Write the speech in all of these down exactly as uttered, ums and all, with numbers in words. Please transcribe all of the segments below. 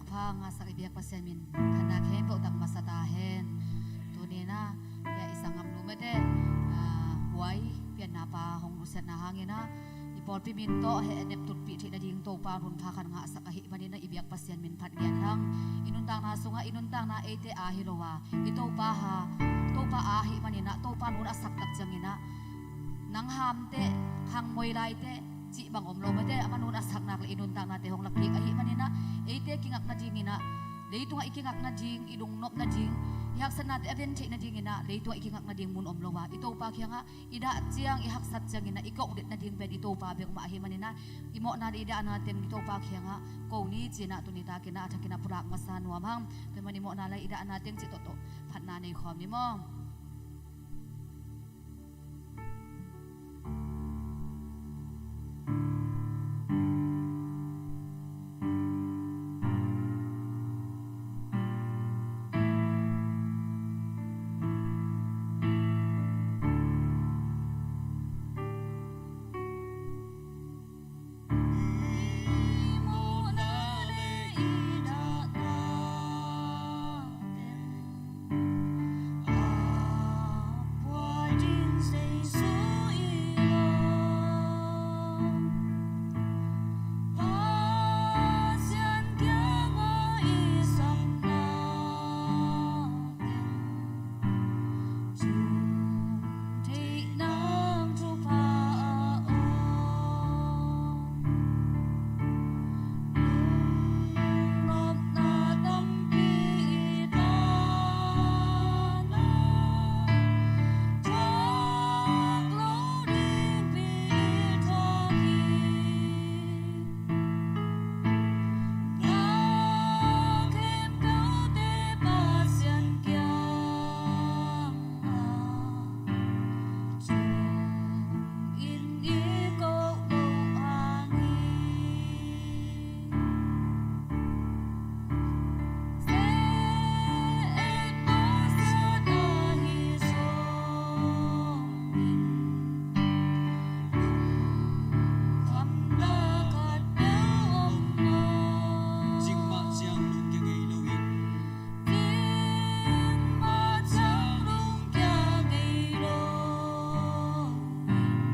Pha ngahsak i biak Pasian min phatna khempeuh tang masa ta hen. Tuni-in ah, ya i sanggam nu mete, ah, huai pianna pa hong nusiatna hangin ah, i pawlpi min tawh heh nep tutpih theih nading Topa hun pha khat ngahsak ahih manin ah, i biak Pasian min phat ngiat hang. I nuntakna sungah i nuntakna eite a hi lo a, i Topa ha, Topa a ahih manin ah, Topa nun a sak tak ciangin ah, nang hamte, khang moi laite, cih bang om lo mete, amah nun a sak nak le i nuntaknate hong lakik ahih manin ah, eite kingak nadingin ah, leitungah i kingak nading, i lungnop nading, i haksatnate a ven theih nadingin ah, leitungah i kingak nading mun om lo a, i Topa kiangah i dah ciang, i haksat ciangin ah, i koh det nading pen i Topa bek mah ahih manin ah, i mawhna le i dahna teng i Topa kiangah ko ni ci-in ah, tuni takin ah a thakin ah pulak masa nuam hang. Tua ahih manin i mawhna le i dahna teng cih tawhtawh phatna nei khawm ni maw.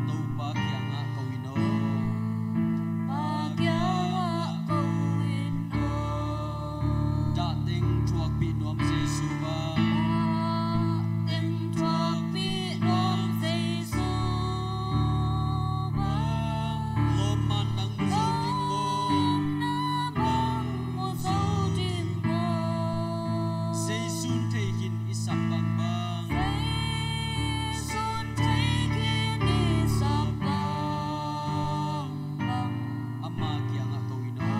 Topa kiangah ko in aw. Dah teng thuakpih nuam Jesu bang. Lawmman nang mu zo ding maw? Jesu'n thei khin i sak bangbang. Ama kiangah ko in aw.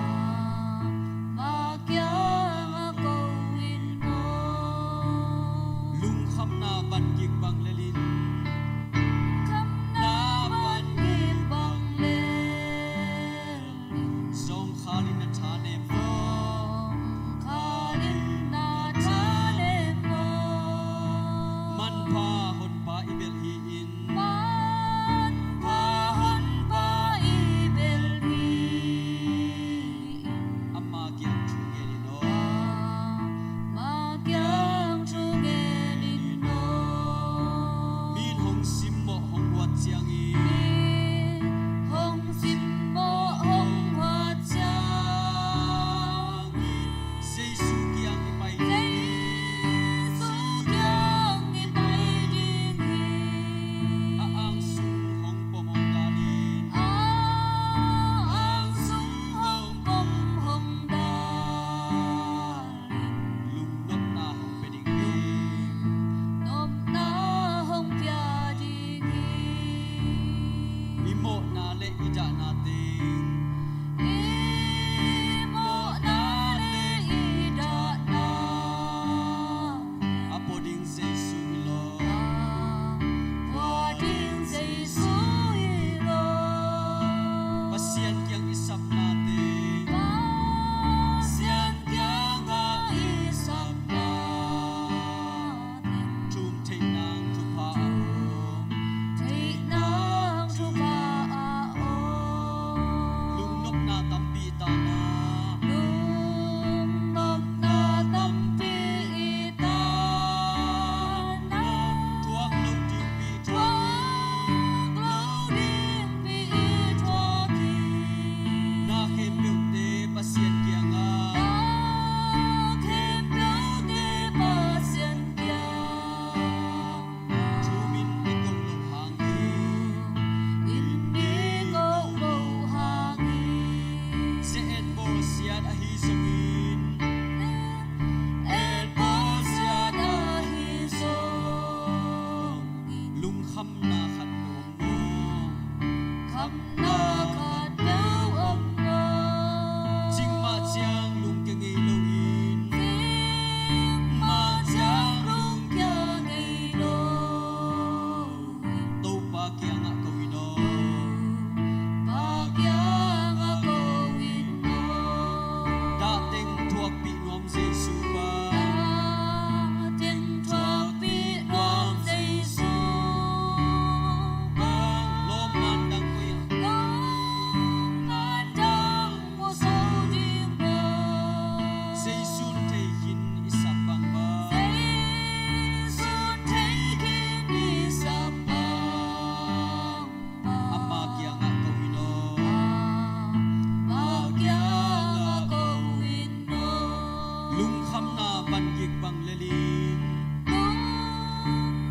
Lungkhamna van gik bang lel in.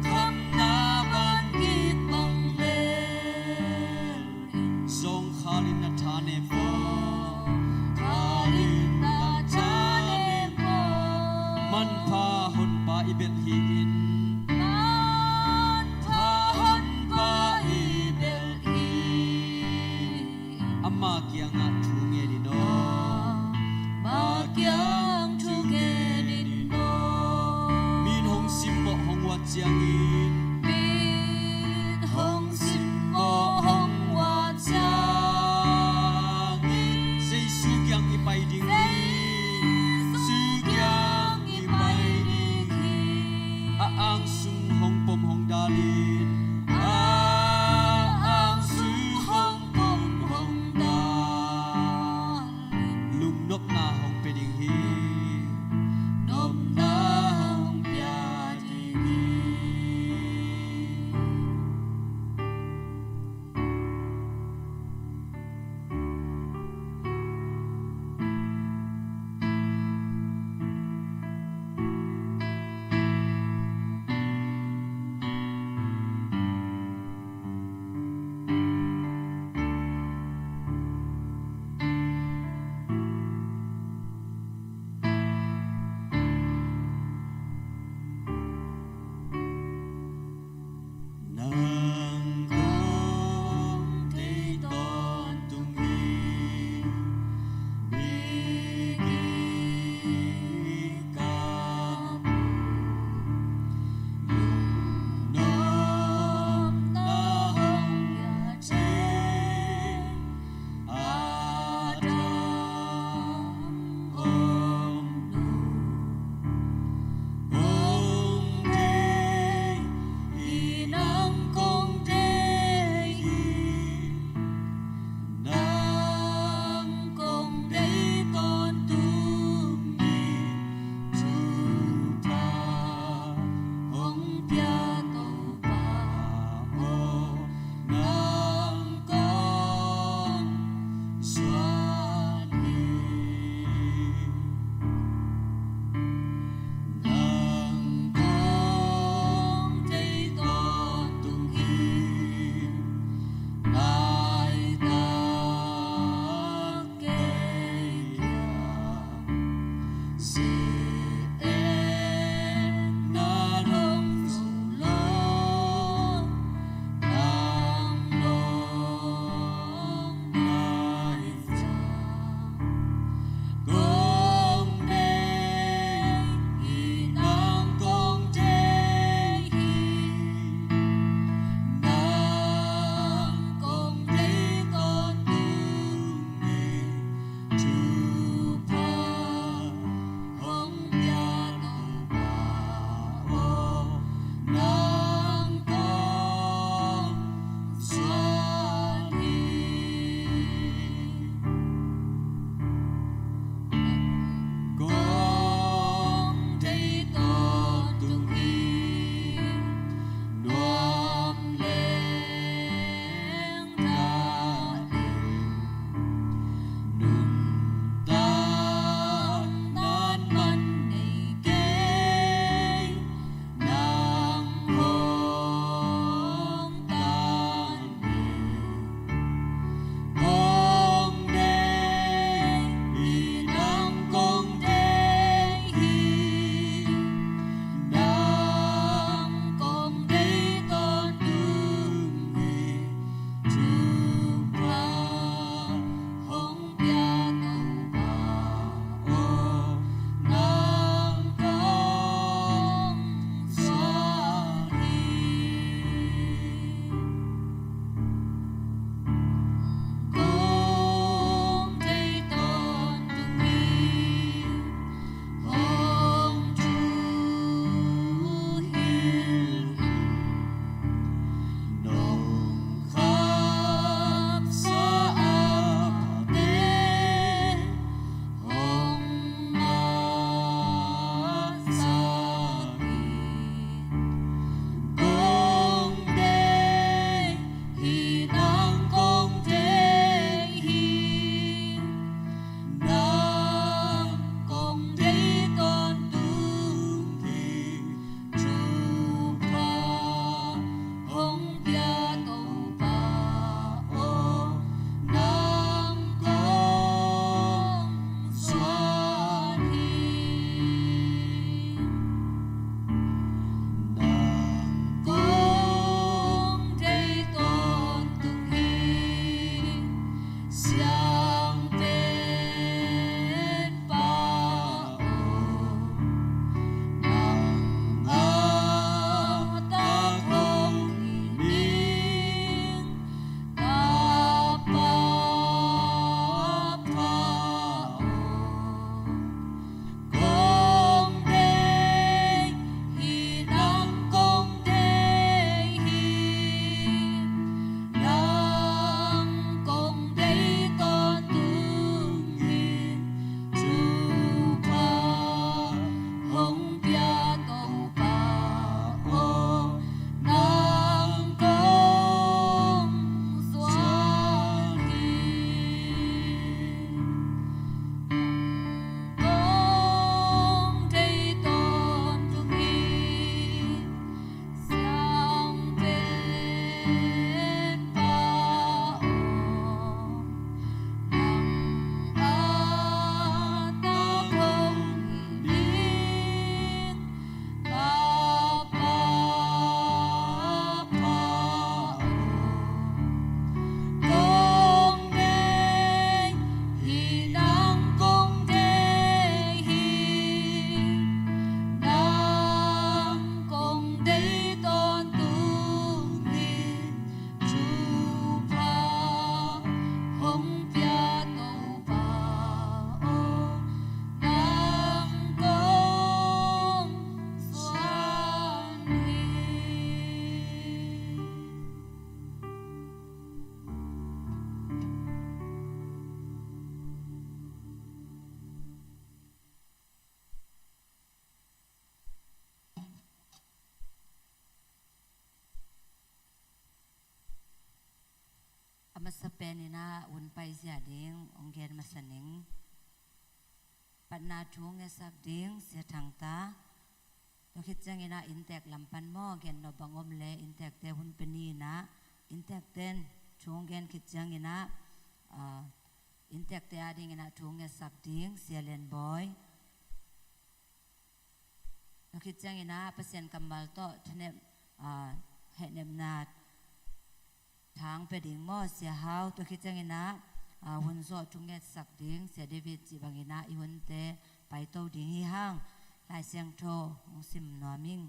Lungkhamna van gik bang lel in. Zawngkhal in na tha nem maw. Zawngkhal in na tha nem maw. Manpha Honpa i belh hi in. Manpha Honpa i belh hi. Ama kiangah thu ngen in aw. Ama kiang thu ngen in aw. Min hong simmawh hong uat ciangin. Min hong simmawh hong uat ciangin. Jesu kiang i pai ding hi. Jesu kiang i pai ding hi. A ang sung hong pom hong dal in. A ang sung hong pom hong dal in. Lungnopna hong pia ding hi. Nopna hong pia ding hi. Nang kong deih tawntung hi. Migik ka, lungnuam na hong pia thei. A dang om lo, kong deih hi, nang kong deih hi, nang kong deih tawntung hi. Thupha hong pia Topa aw, nang kong zuan hi. Nang kong deih tawntung hi. Laitak kei kiang Masa pen in ah hun paizia ding hong gen masa ning. Patna thu ngetsak ding Sia Thangta. Tua khit ciangin ah inntek lam pan maw, gen nop bang om leh inntekte hun pia ni in ah, inntekte in thu hong gen khit ciangin ah, ah, inntekte adingin ah thu ngetsak ding Sia Lian Bawi. Tua khit ciangin ah Pasian kammal tawh thanep, ah, hehnepna thang pia ding maw, Sia Hau. Tua khit ciangin ah, ah, hun zawh thu ngetsak ding Sia David cih bangin ah i hunte paito ding hi hang. Lai Siangtho hong sim nuam ing.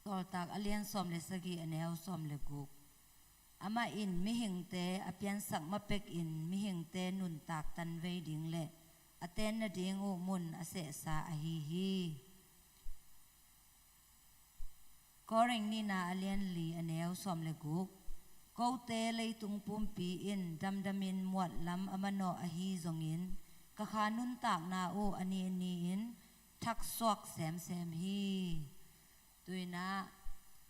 Sawltak a lian sawm le sagih, a neu sawm le guk. Amah in mihingte a piansak ma pekin mihingte nuntak tanvei ding le a ten nading uh mun a sehsa ahi hi. Korin nihna a lian li, a neu sawm le guk. Kote leitung pumpi in damdamin muatlam a manawh ahi zongin ka kha nuntakna uh a ni a ni-in thaksuak semsem hi. Tu-in ah,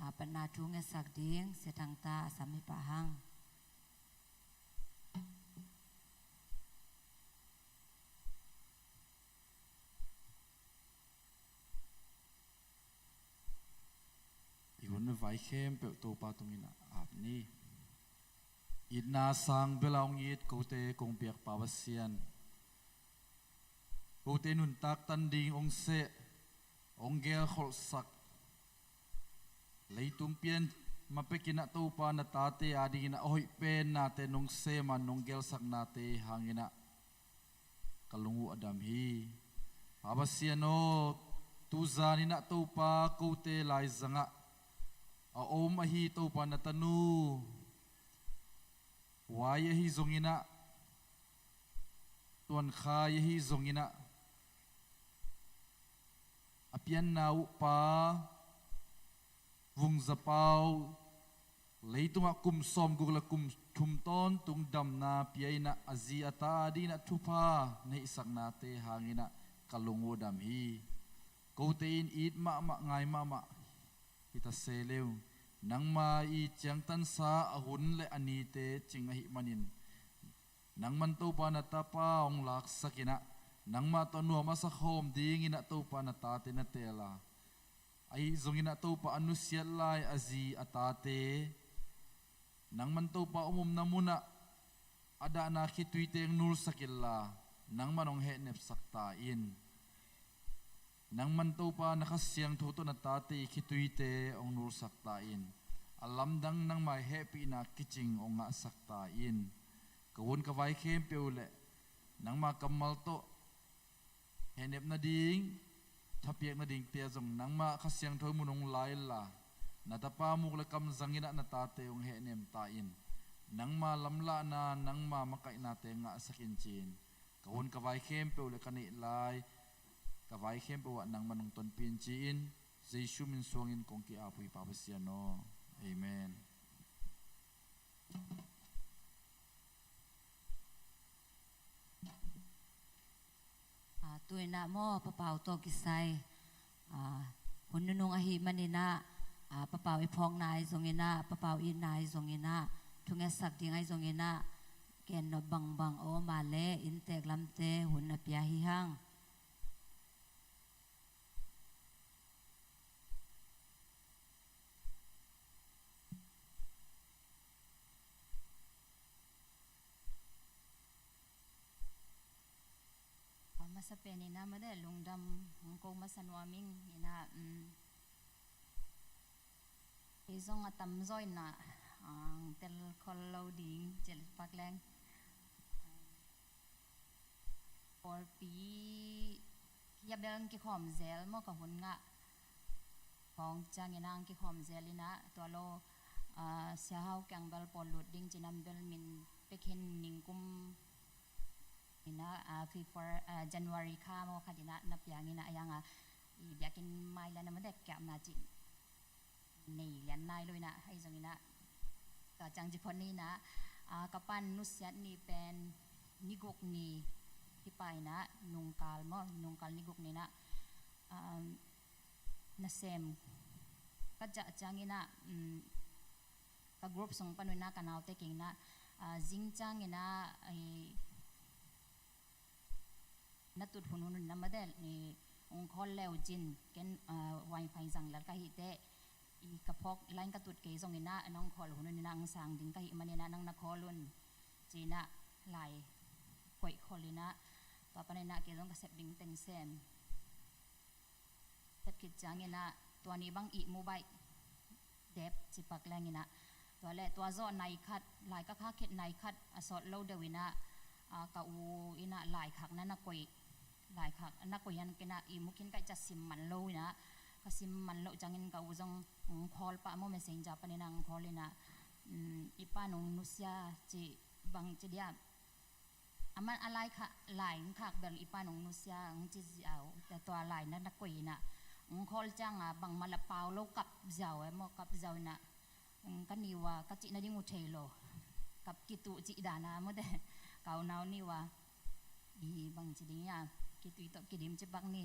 ah, patna thu ngetsak ding Sia Thangta a sam hi pah hang. I hun a vai khempeuh Topa tungin a ap ni. Itna sang bel a hong it kote kong biak Pa Pasian, kote nuntak tan ding hong seh, hong gelkholhsak, leitung pian ma pekin ah Topa na tate adingin ah a hoih pen nate nong sem a nong gelsaknate hangin ah ka lung uh a dam hi. Pa Pasian aw, tuzan in ah Topa kote laizangah a om ahi Topa na tanu Huai ahi zongin ah, Tuan Khai ahi zongin ah, a pianna uh pa Vung Za Pau leitungah kum sawmguk le kum thum tawntung damna pia in ah, a zi a ta adingin ah thupha na hihsaknate hangin ah ka lung uh a dam hi. Kote in it mahmah ngai mahmah hi ta se leu, nangma i ciangtansa a hun le a nite cing ahih manin, nangman Topa na tapa hong laksak in ah, nangmah tawh nuam a sakhawm dingin ah Topa na tate na teel a, ahi zongin ah Topa a nusiat lai a zi a tate, nangman Topa om omna munah a dahna khituite hong nulsak inla, nangman hong hehnepsak ta in. Nangman Topa na Kha Siangtho tawh na tate i khituite hong nulsak ta in. A lamdang nangma i hehpihna kicing hong ngahsak ta in. Ka hun ka vai khempeuh le nangma kammal tawh hehnep nading, thapiak nadingte ah zong nangma Kha Siangtho mun hong la inla, na tapa muk le kam zangin ah na tate hong hehnem ta in. Nangma lamlahna, nangma makaihnate ngahsak in ci-in, ka hun ka vai khempeuh le ka neih lai ka vai khempeuh ah nangman hong tonpih in ci-in, Jesu min suangin kong ki-ap uh hi Pa Pasian aw. Amen. Ah, tu-in ah maw, Pa Pau tawh kisai, ah, hun nunung ahih manin ah, ah, Pa Pau i phawkna ahi zongin ah, Pa Pau itna ahi zongin ah, thungetsak ding ahi zongin ah, gen nop bangbang a om a leh inntek lamte hun na pia hi hang. A masa pen in ah made lungdam hong ko masa nuam ing in ah, um, kei zong a tamzaw in ah, ah, tel khol lo ding cih leh pak leng. Pawlpi hia bel hong kikhawm zel maw, ka hun ngah khawng ciangin ah hong kikhawm zel in ah, tua lo, ah, Sia Hau kiang bel pawl lut ding ci-in ah bel min pia khin, ningkum in ah, ah, February, ah, January kha maw khat in ah na piang in ah, a yang a i biakinn mai le na ma dek kiapna cih nei lian nai lo in ah, ahi zongin ah, tua ciang ci phot ni in ah, ah, ka pa'n nusiat ni pen ni guk ni hi pah in ah, nungkal maw, nungkal ni guk ni in ah, um, nasem ka zah ciangin ah, um, Ka group sung pan un ah ka naute kiang in ah, ah, zing ciang in ah, i, na tut hun hun in ah mate, i, ong call leu cin, ken, ah, wifi zang lel ka hih teh, i, ka phawk line ka tut kei zong in ah, nong call hun hun in ah ang sang ding ka hih man in ah nang na call un, ci in ah lai koih khol in ah, tua pan in ah kei zong ka sep ding teng sem. Sep khit ciang in ah, tua ni bang i mobile dep ci pak leng in ah, tua leh tua zawh nai khat, lai ka khak khit nai khat a sawt lo deuh in ah, ah, ka u in ah lai khak na na koih, lai khak na koih hian kei in ah i mu khin ka hih ciang sim man lo in ah, ka sim man loh ciangin ka u zong, mm, call pah maw, messenger pan in ah call in ah, mm, i pa nong nusia ci, bang ci dia, a man a lai khak, lai ong khak bel i pa nong nusia ong ci ziau, tua lai na na koih in ah, ong call ciang a bangmah la pau lo kap ziau e maw, kap ziau in ah, mm, ka niu a ka cih nading uh thei lo, kap kituh cih dan a maw te, ka unau niu a, i, bang ci ding ia, kituh tawh kidim ci pak ni.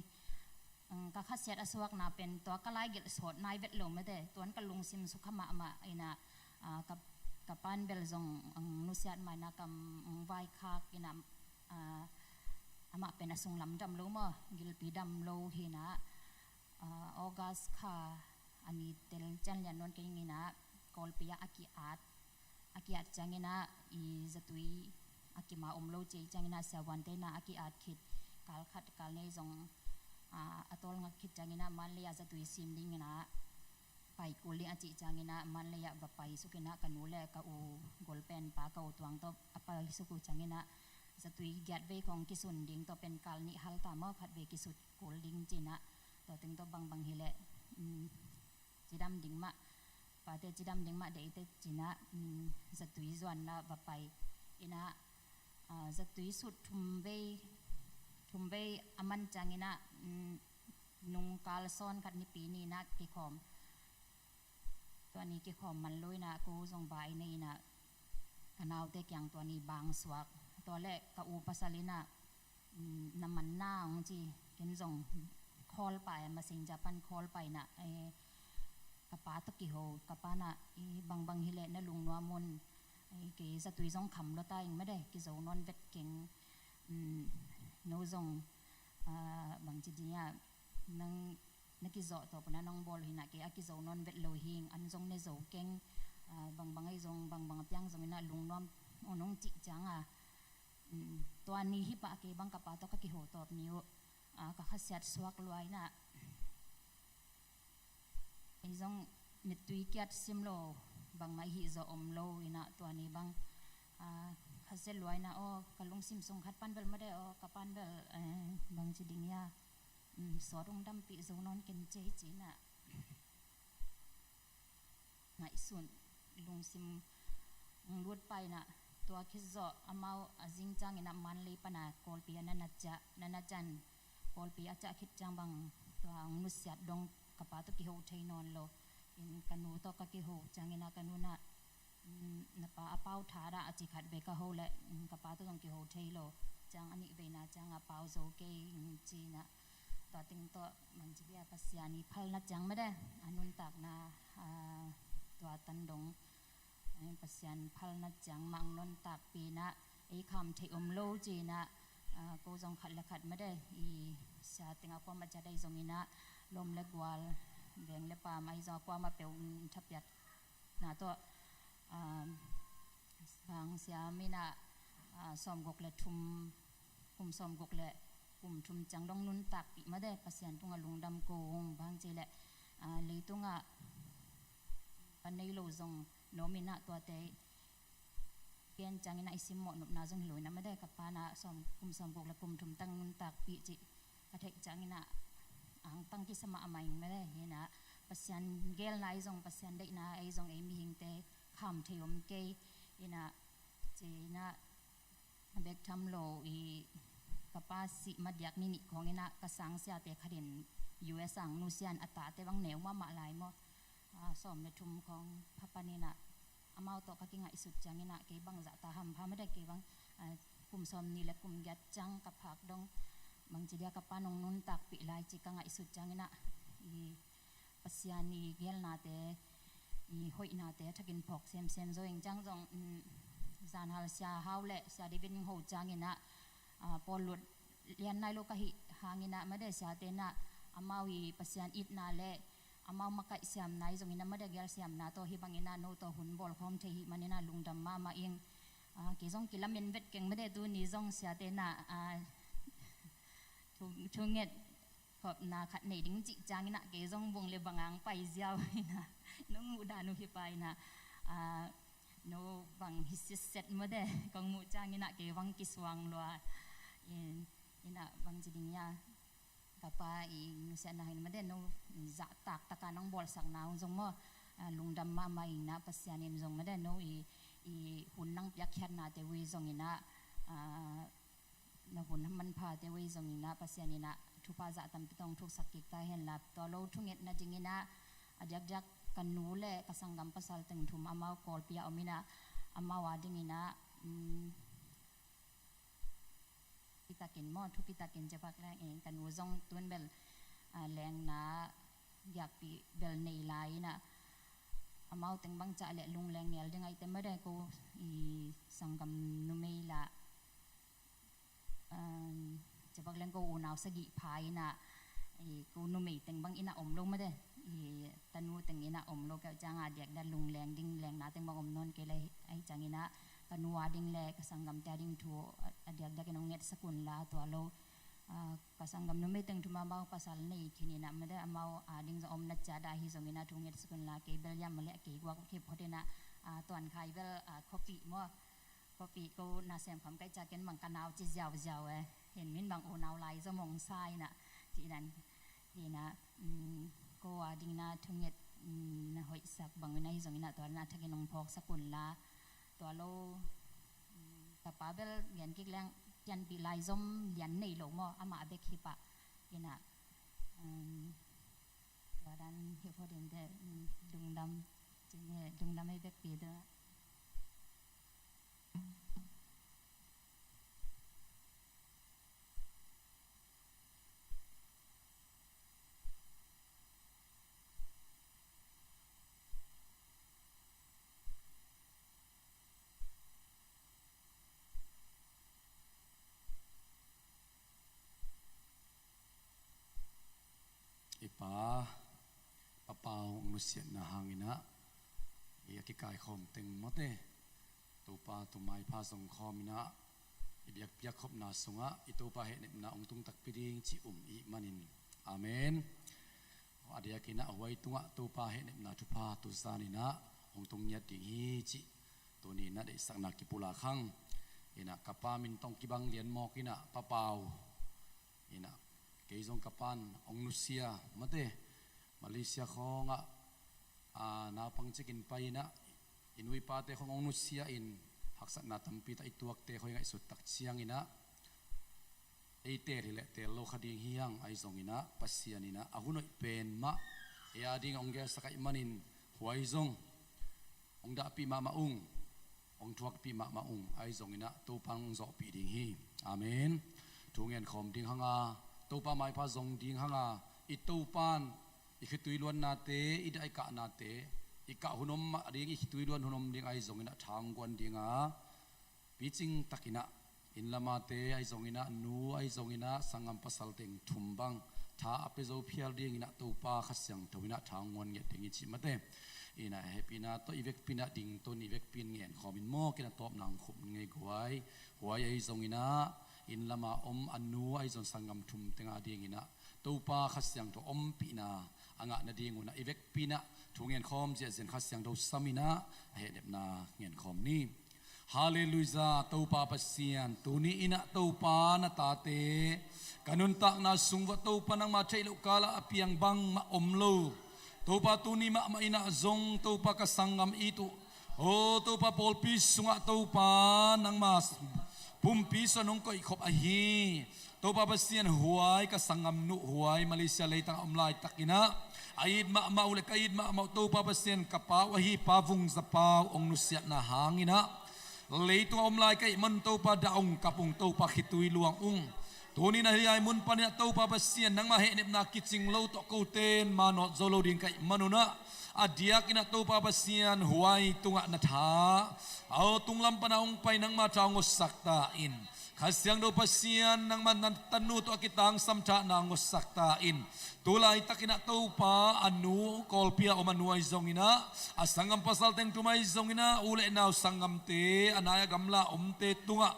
Mm, ka khasiat a suakna pen tua ka laigelh sawt nai vet lo mate, tuan ka lungsim sukha mahmah in ah, ah, ka, ka pa'n bel zong, mm, nusiat mah in ah kam, mm, vaikhak in ah, ah, amah pen a sunglam dam lo maw, gilpi dam lo hi in ah, ah, August kha a ni tel cian lian nawn kei ing in ah, Kawlpi ah a ki-at, a ki-at ciang in ah i zatui a kim a om lo ci ciang in ah siavuante in ah a ki-at khit, kal khat kal nih zong, ah, a tawl ngak khit ciang in ah Manlei ah zatui sim ding in ah pai kul ding a cih ciang in ah Manlei ah va pai suk in ah ka nu le ka u golpen pa ka u Tuang tawh a pai suk uh ciang in ah zatui giat vei khawng kisun ding, tua pen kal nih hal ta maw, khat vei kisut kul ding ci in ah, tua teng tawh bangbang hi leh, mm, cidam ding mah, pate cidam ding mah deih teh ci in ah, mm, zatui zuan in ah va pai in ah, ah, zatui sut thum vei, thum vei a man ciang in ah, mm, nung kal sawn khat Nipi ni in ah kikhawm. Tua ni kikhawm man lo in ah ko zong ba i nei in ah ka naute kiang tua ni bang suak. Tua leh ka u pasal in ah, mm, na man na ong ci, ken zong call pah e, messenger pan call pah in ah, eh, ka pa tawh kiho, ka pa in ah, i, bangbang hi leh na lungnuam un, i, kei zatui zong kham lua ta ing mate, kizo nawn vet keng, mm, no zong, ah, bang ci ding ia, nang na kizawh tawp un ah nong bawl uh hi in ah kei a kizo nawn vet lo hi ing, an zong ne zo keng, ah, bangbang ahi zong, bangbang a piang zong in ah lungnuam un ong cih ciang a, mm, tua ni hi pah kei bang ka pa tawh ka kiho tawp ni uh, ah, ka khasiat suak lua in ah, ei zong mittui kiat sim lo, bangmah i hih zawh om lo in ah tua ni bang, ah, khasiat lua in ah, aw, ka lungsim sung khat pan bel mate, aw, ka pa'n bel, eh, bang ci ding ia, mm, sawt ong dampih zo nawn ken cei ci in ah ngaihsun lungsim ong lut pah in ah, tua khit zawh amau a zing ciang in ah Manlei pan a Kawlpi ah na na ciah, na na ciah in, Kawlpi a ciah khit ciang bang tua ong nusiat dong ka pa tawh kiho thei nawn lo in, ka nu tawh ka kiho ciang in ah ka nu in ah, mm, na pa a pau tha dah a ci khat vei ka ho leh, mm, ka pa tawh zong kiho thei lo, ciang a nih veina ciang a pau zo kei, mm, ci in ah, tua teng tawh bang ci dia, Pasian i phalna ciang mate, a nuntakna, ah, tua tan dong, eh, Pasian phalna ciang mah ong nuntakpih in ah, ei kham theih om lo ci in ah, ah, ko zong khat le khat mate, i sia teng ah kuamah ciat ahi zong in ah, lawm le gual, veng le paam ahi zong a kuamah peuh, mm, thapiat na tawh, ah, sang siam in ah, ah, sawmguk le thum, kum sawmguk le kum thum ciang dong nuntakpih mate, Pasian tungah lungdam ko ung, bang ci leh, ah, leitungah pa nei lo zong nuam in ah tuate gen ciang in ah i simmawh nopna zong hi lo in ah mate, ka pa in ah sawm, kum sawmguk le kum thum tang nuntakpih cih ka theih ciang in ah angtang kisa mahmah ing mate, hi in ah Pasian geelna ahi zong, Pasian deihna ahi zong ei mihingte kham thei om kei in ah, ci in ah, a bek tham lo i ka pa sih ma diak ni nih khawng in ah ka sangsiate khat in U S a ong nusia in, a tate bang neu mahmah lai maw, ah, sawm le thum khawng pha pan in ah, amau tawh ka kingaihsut ciang in ah kei bang zah ta hampha mate, kei bang, ah, kum sawmnih le kum giat ciang ka phak dong, bang ci dia ka pa'n ong nuntakpih lai ci ka ngaihsut ciang in ah, i Pasian i geelnate, i hoihnate a thakin phawk semsem zo ing. Ciang zong, um, zanhal Sia Hau le Sia David ning ho ciangin ah, ah, pawl lut lian nai lo ka hih hangin ah mate siate in ah amau i Pasian itna le amau makaih siamna i zongin ah mate gel siamna tawh hih bangin ah no tawh hun bawlkhawm thei hih manin ah lungdam mahmah ing. Ah, kei zong kilamen vet keng mate tuni zong siate in ah, ah, thu, thunget khopna khat nei ding cih ciangin ah kei zong bung le bangang pai ziau in ah nong muh dan uh hi pa in ah, ah, no bang hi sitset mate kong muh ciangin ah kei bang kisuang lua in, in ah bang ci ding ia ka pa i nusiatna hin mate no zahtak taka nong bawlsakna uh zong maw, ah, lungdam mahmah in ah Pasian in zong mate no i, i hun nang piakkhiatnate uh i zongin ah, ah, na hun manphate uh i zongin ah Pasian in ah thupha zah tampi tawh thuksak kik ta hen la. Tua lo thungetna dingin ah a diakdiak ka nu le ka sanggam pasal teng thum amau Kawlpi ah om in ah amau a dingin ah, um, kitakin maw, thu kitakin cia pak leng in ka nu zong tun bel, ah, lengna giakpih bel nei lai in ah amau teng bang cah le lungleng ngel ding aite mate ko i sanggam numei la, um, cia pak leng ko unau sagih pha in ah, i ko numei teng bang in ah om lo mate, i tanu teng in ah om lo keu ciang a diakdiak lungleng ding lengna teng bang om nawn kei le ahi ciangin ah ka nu a ding le ka sanggamte a ding thu a, a diakdiak in hong ngetsak un la tua lo. Ah, ka sanggam numei teng thum amau pasal nei khin in ah mate amau a ding zong om na cia dah hi zongin ah thu ngetsak un la kei bel yam le kei guak kei phot in ah, ah, tuan khai bel, ah, khuapih maw, khuapih ko na sem kham kai cia ken bang ka nau ci ziauziau e. Hin min bang unau lai zaw mong sa in ah ci dan hi in ah, um, ko a ding na thunget, um, na hoihsak bang in ah hi zongin ah tua na thakin hong phawksak un la tua lo. Um, ka pa bel gen kik leng pianpih lai zom lian nei lo maw amah bek hi pah in ah, um, tua dan hi phot in te, um, lungdam, cine lungdam ei bekpi dong. I Pa, Pa Pau hong nusiatna hangin ah i a kikaikhawm teng mawte Topa tu maipha zong khawm in ah i biakpiak khopna sungah i Topa hehnepna hong tung takpi ding ci um i hih manin. Amen. A diakin ah huai tungah Topa hehnepna thupha tuzan in ah hong tung ngiat ding hi cih tuni in ah deihsakna kipulak hang. In ah ka pa min tawh kibang lian mawk in ah Pa Pau in ah kei zong ka pa'n hong nusia mate Malaysia khawngah, a, naupang cikin pai in ah i nu i pate khawng hong nusia in haksatna tampi tak i tuakte khawng i ngaihsut tak ciangin ah ei teel hi leh teel lo kha ding hi hang ahi zongin ah Pasian in ah a hun hoih pen mah ei a ding hong gelsak ahih manin huai zong hong dahpih mahmah ung, hong thuakpih mahmah ung ahi zongin ah Topa hong zawhpih ding hi. Amen. Thu ngen khawm ding hang a, Topa maipha zong ding hang a, i Topa'n i khitui luannate, i dah i kahnate, i kah hun om mah ding, i khitui luan hun om ding ahi zongin ah tha hong guan ding a, picing takin ah inn lamate ahi zongin ah, nu ahi zongin ah, sanggam pasal teng thum bang tha a pia zo phial dingin ah Topa Kha Siangtho in ah tha hong guan ngiat ding hi cih mate. In ah hehpihna tawh i vekpi in ah ding tawn, i vekpi in ngen khawm in mawk in ah tawpna hong khum ngei guai. Huai ahi zongin ah inn lama om a nu ahi zong sanggam thum teng a dingin ah Topa Kha Siangtho ompihna a ngah nading un ah i vekpi in ah thu ngen khawm ziahziah in Kha Siangtho sam in ah a hehnepna ngen khawm ni. Halleluiah, Topa Pasian, tuni in ah Topa na tate, ka nuntakna sung uah Topa nangma theih loh kal ah a piang bangmah om lo. Topa tuni mahmah in ah zong Topa ka sanggam it uh. O Topa pawlpi sungah Topa nangma pumpi sungah nong koihkhop ahi. Topa Pasian huai ka sanggam nuh huai Malaysia leitang a om laitak in ah a it mahmah uh le ka it mahmah uh Topa Pasian ka pa uh ahi Pa Vung Za Pau hong nusiatna hangin ah leitung a om lai ka hih man Topa dah ung kap ung Topa khitui luang ung. Tuni-in ah hih lai mun panin ah Topa Pasian, nangmah hehnepna kicing lo tawh kote in manawt zo lo ding ka hih manun ah, a diakin ah Topa Pasian huai tungah na tha, aw, tunglam pana hong pai nangmah tha hong ngawtsak ta in. Kha Siangtho Pasian, nangmah na tanu tawh a kitangsam tha na hong ngawtsak ta in. Tu laitakin ah Topa, a nu, Kawlpi ah om a nu ahi zongin ah, a sanggam pasal teng thum ahi zongin ah, u le nau sanggamte, a nai a gamla omte tungah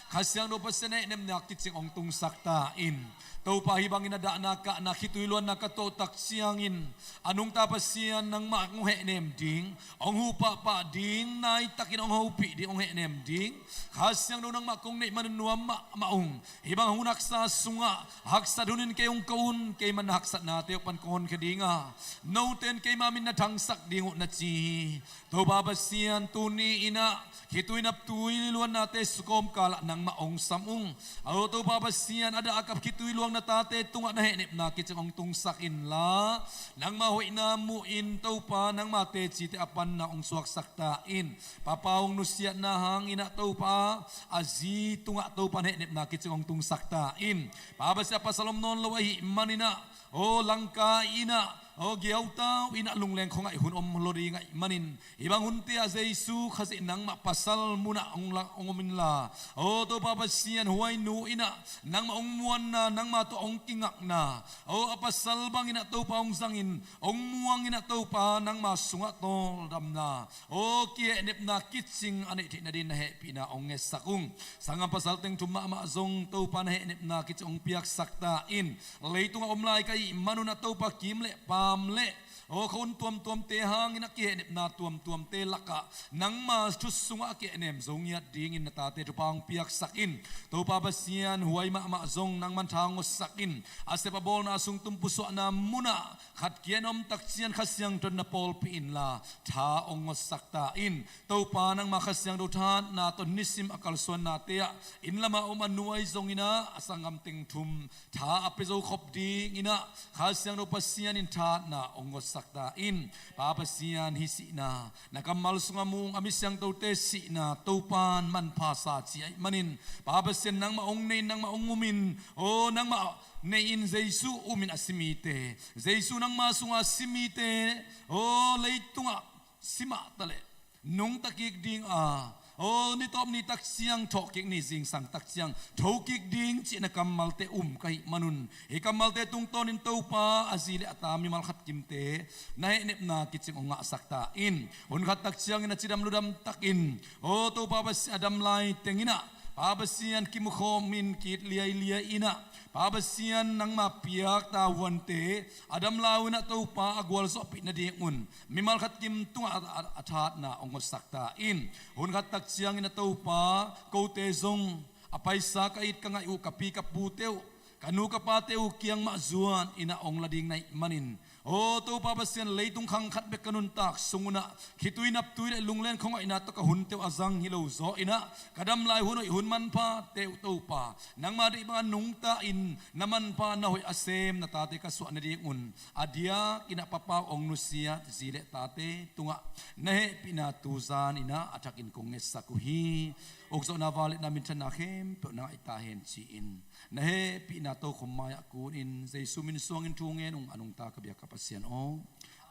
Kha Siangtho Pasian hehnepna kicing hong tungsak ta in. Topa, hih bangin a dahna kahna khitui luanna ka tuah tak ciangin, a nungta Pasian nangmah hong hehnem ding, hong huh pahpah ding, naitakin hong hopih ding, hong hehnem ding Kha Siangtho nangmah kong neih man nuam mahmah ung. Hih bang hun haksa sungah haksat hunin kei hong ko un, keimah na haksatnate uh pan kong honkhia ding a, note in keima min na thangsak ding uh, na ci hi. Topa Pasian, tuni-in ah khitui naptui luannate sukawm kalah nangmah hong sam ung. Aw Topa Pasian, a dah a kap khitui luang na tate tungah na hehnepna kicing hong tungsak inla, nangmah hoihna muhin Topa, nangmah tecite a panna hong suaksak ta in. Papa, hong nusiatna hangin ah Topa, a zi tungah Topa na hehnepna kicing hong tungsak ta in. Pa Pasian, a pasal om nawn lo ahih manin ah, aw, langka in ah, aw, giautau in ah, lungleng khuangaih hun om lo ding ahih manin, hih bang hunte ah Jesu Khazih nangmah pasal munah hong la, hong om inla, aw Topa Pasian, huainu in ah nangmah hong muanna, nangmah tawh hong kingakna, aw, a pasal bangin ah Topa hong zangin, hong muangin ah Topa, nangmah sungah tawldamna, aw, kihehnepna kicing a neih theih nadin na hehpihna hong ngetsak ung. Sanggam pasal teng thum mahmah zong Topa, na hehnepna kicing hong piaksak ta in. Leitungah om lai ka hih manun ah Topa, kiim le paam le, aw, khuahun tuamtuamte hangin ah kihehnepna tuamtuamte lakah nangma thu sungah a kihehnem zo ngiat dingin na tate thupha hong piaksak in. Topa Pasian, huai mahmah zong nangman tha hong ngawtsak in. A sep a bawlna sung tum pusuahna munah khat kia in om tak ciang Kha Siangtho in na pawlpih inla, tha hong ngawtsak ta in. Topa, nangmah Kha Siangtho thahatna tawh nisim a kalsuannate ah, inn lamah om a nu ahi zongin ah, a sanggam teng thum tha a pia zo khop dingin ah, Kha Siangtho Pasian in thahatna hong ngawtsak ta in. Pa Pasian, hih sihna na kammal sungah mu ung, a mi siangthote sihna Topa in manpha sa ci ahih manin, Pa Pasian, nangmah hong nei in, nangmah hong um in, aw, nangmah nei in, Jesu um in a si mite, Jesu nangma sungah a si mite, aw, leitungah si mah taleh nungta kik ding a, aw, ni tawp ni tak ciang thawh kik, ni zingsang tak ciang tho kik ding cih na kammalte um ka hih manun, hih kammalte tungtawnin Topa, a zi le a ta mimal khat kimte na hehnepna kicing hong ngahsak ta in. Hun khat tak ciangin a cidam ludam takin, aw Topa Pasian, a dam lai tengin ah, Pa Pasian, kimukhawmin, ki-it liailiai in ah, Pa Pasian, nangma piak tavuante a dam lai-un ah Topa, a gualzawhpih nadingun mimal khat kim tungah a, a, a thahatna hong ngawtsak ta in. Hun khat tak ciangin ah Topa, kote zong a paisa ka it ka ngaih uh ka pi ka pute uh, ka nu ka pate uh kiang mah zuan in ah hong la ding na hih manin, aw Topa Pasian, leitung khang khat bek ka nuntak sungun ah khitui naptui le lungleng khuangaihna tawh ka hunte uh a zang hi lo zaw in ah, ka dam lai hun hoih hun manphate uh Topa, nangma deih banga nungta in, na manpha na hoih a sem na tate ka suah nadingun, a diakin ah Papa, hong nusiat zi le tate tungah na hehpihna tu zanin ah a thakin kong ngetsak uh hi. Ukzawhna, vangliatna, minthanna khempeuh nang ahi ta hen ci-in, na hehpihna tokhom mai-ah kunin Jesu min suangin thu ngen ung, a nungta ka biak ka Pasian aw.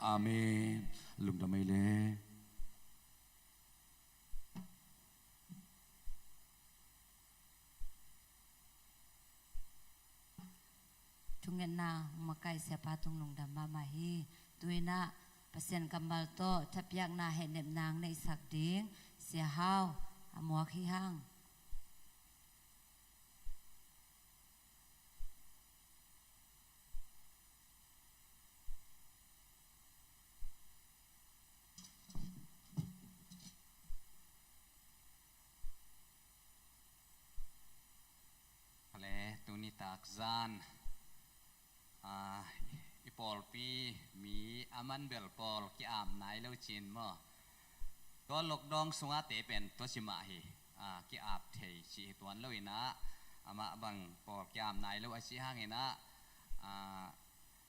Amen. Lungdam ei le. Thungetna hong makaih Siapa tung lungdam mahmah hi. Tu-in ah Pasian kammal tawh thapiakna hehnepna hong neihsak ding Sia Hau a muak hi hang. Hale, tuni takzan, ah, i pawlpi mi a man bel pawl ki-ap nai lo cin maw? Tua lockdown sungah te pen tua ci mah hi. Ah, ki-ap thei ci hi tuan lo in ah, amah bang pawl ki-ap nai lo a ci hangin ah, ah,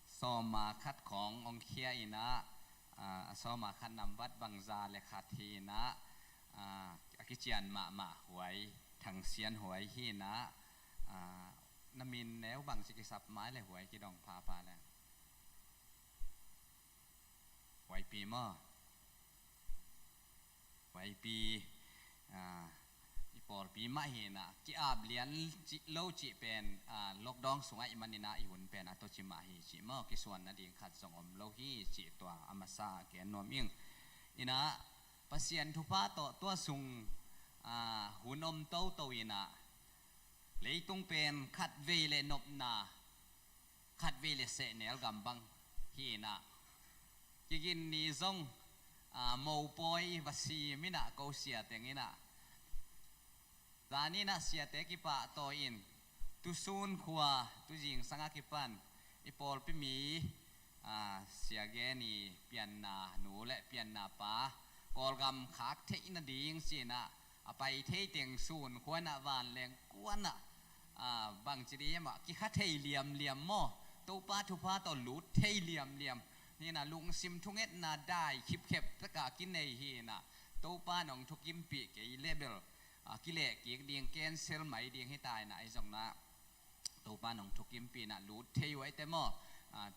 sawma khat khawng hong khia in ah, ah, a sawma khat nambat bangza le khat hi in ah, ah, a kician mahmah huai, Thangsian huai hi in ah, ah, Na min neu bangci kisap mai le huai kidong phapha le. Huaipi maw? Huaipi, ah, i pawlpi mah hi inah, ki-ap lian cih lo cih pen, ah, lockdown sungah i man inah i hun pen a tawci mah hi cih maw, kisuan nading khat zong om lo hi cih tua a masa a gen nuam ing. Inah Pasian thupha tawh tua sung, ah, hun om toto inah leitung pen khatvei le nopna, khatvei le sehnel gam bang hi inah, kigin ni zong, ah, mopawi va sim inah ko sia teng inah, zan inah siate kipahtawi in, tusun khua, tuzingsang a kipan i pawlpi mi, ah, sia gen i pianna nu le pianna pa Kawlgam khak theih nading ci inah a pai thei teng sun khuanah vanleng kuanah, ah, bangci dih hiam ah, kikha thei liamliam maw? Topa thupha tawh lut thei liamliam hi inah, lungsim thungetna dai khipkhep takah kinei hi inah, Topa nong thukimpih kei le bel, ah, kileh kik ding, cancel mai ding hi ta inah, ahi zong inah Topa nong thukimpih inah lut thei uh ahi te maw? Ah,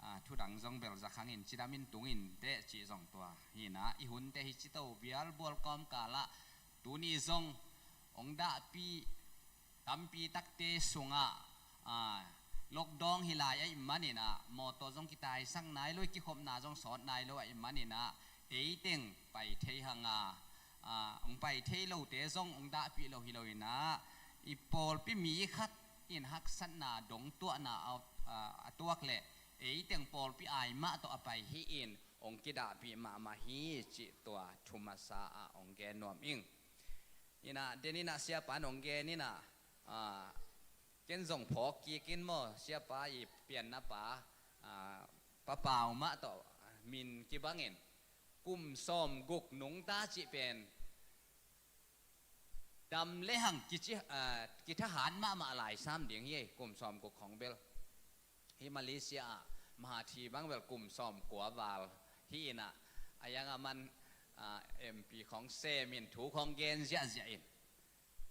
ah, thudang zong bel zakhang in cidam in tung in teh cih zong tua hi inah, i hunte hi cito bialbual kawmkal ah tuni zong hong dahpih tampi takte sungah, ah, lockdown hi lai ahih man inah, mawtaw zong kitaisak nai lo, i kikhopna zong sawt nai lo ahih man inah, eiteng pai thei hang a, ah, hong pai thei lote zong hong dahpih lo hi lo inah, i pawlpi mi khat in haksatna dong tuahna a, ah, a tuak leh eiteng pawlpi ai mah tawh a pai hi in, hong kidahpih mahmah hi cih tua thu masa ah hong gen nuam ing. Inah, den inah siapa in hong gen inah, ah, ken zong phawk kik in maw, siapa i pianna pa, ah, Pa Pau mah tawh min kibangin kum sawmguk nungta cih pen dam le hang kici, ah, kithahat mahmah lai sam ding hi ei, kum sawmguk khong bel. Hi Malaysia ah Mahathir bang bel kum sawmkua val hi inah, a yang a man, ah, M P khong sem in thu khong gen ziahziah in.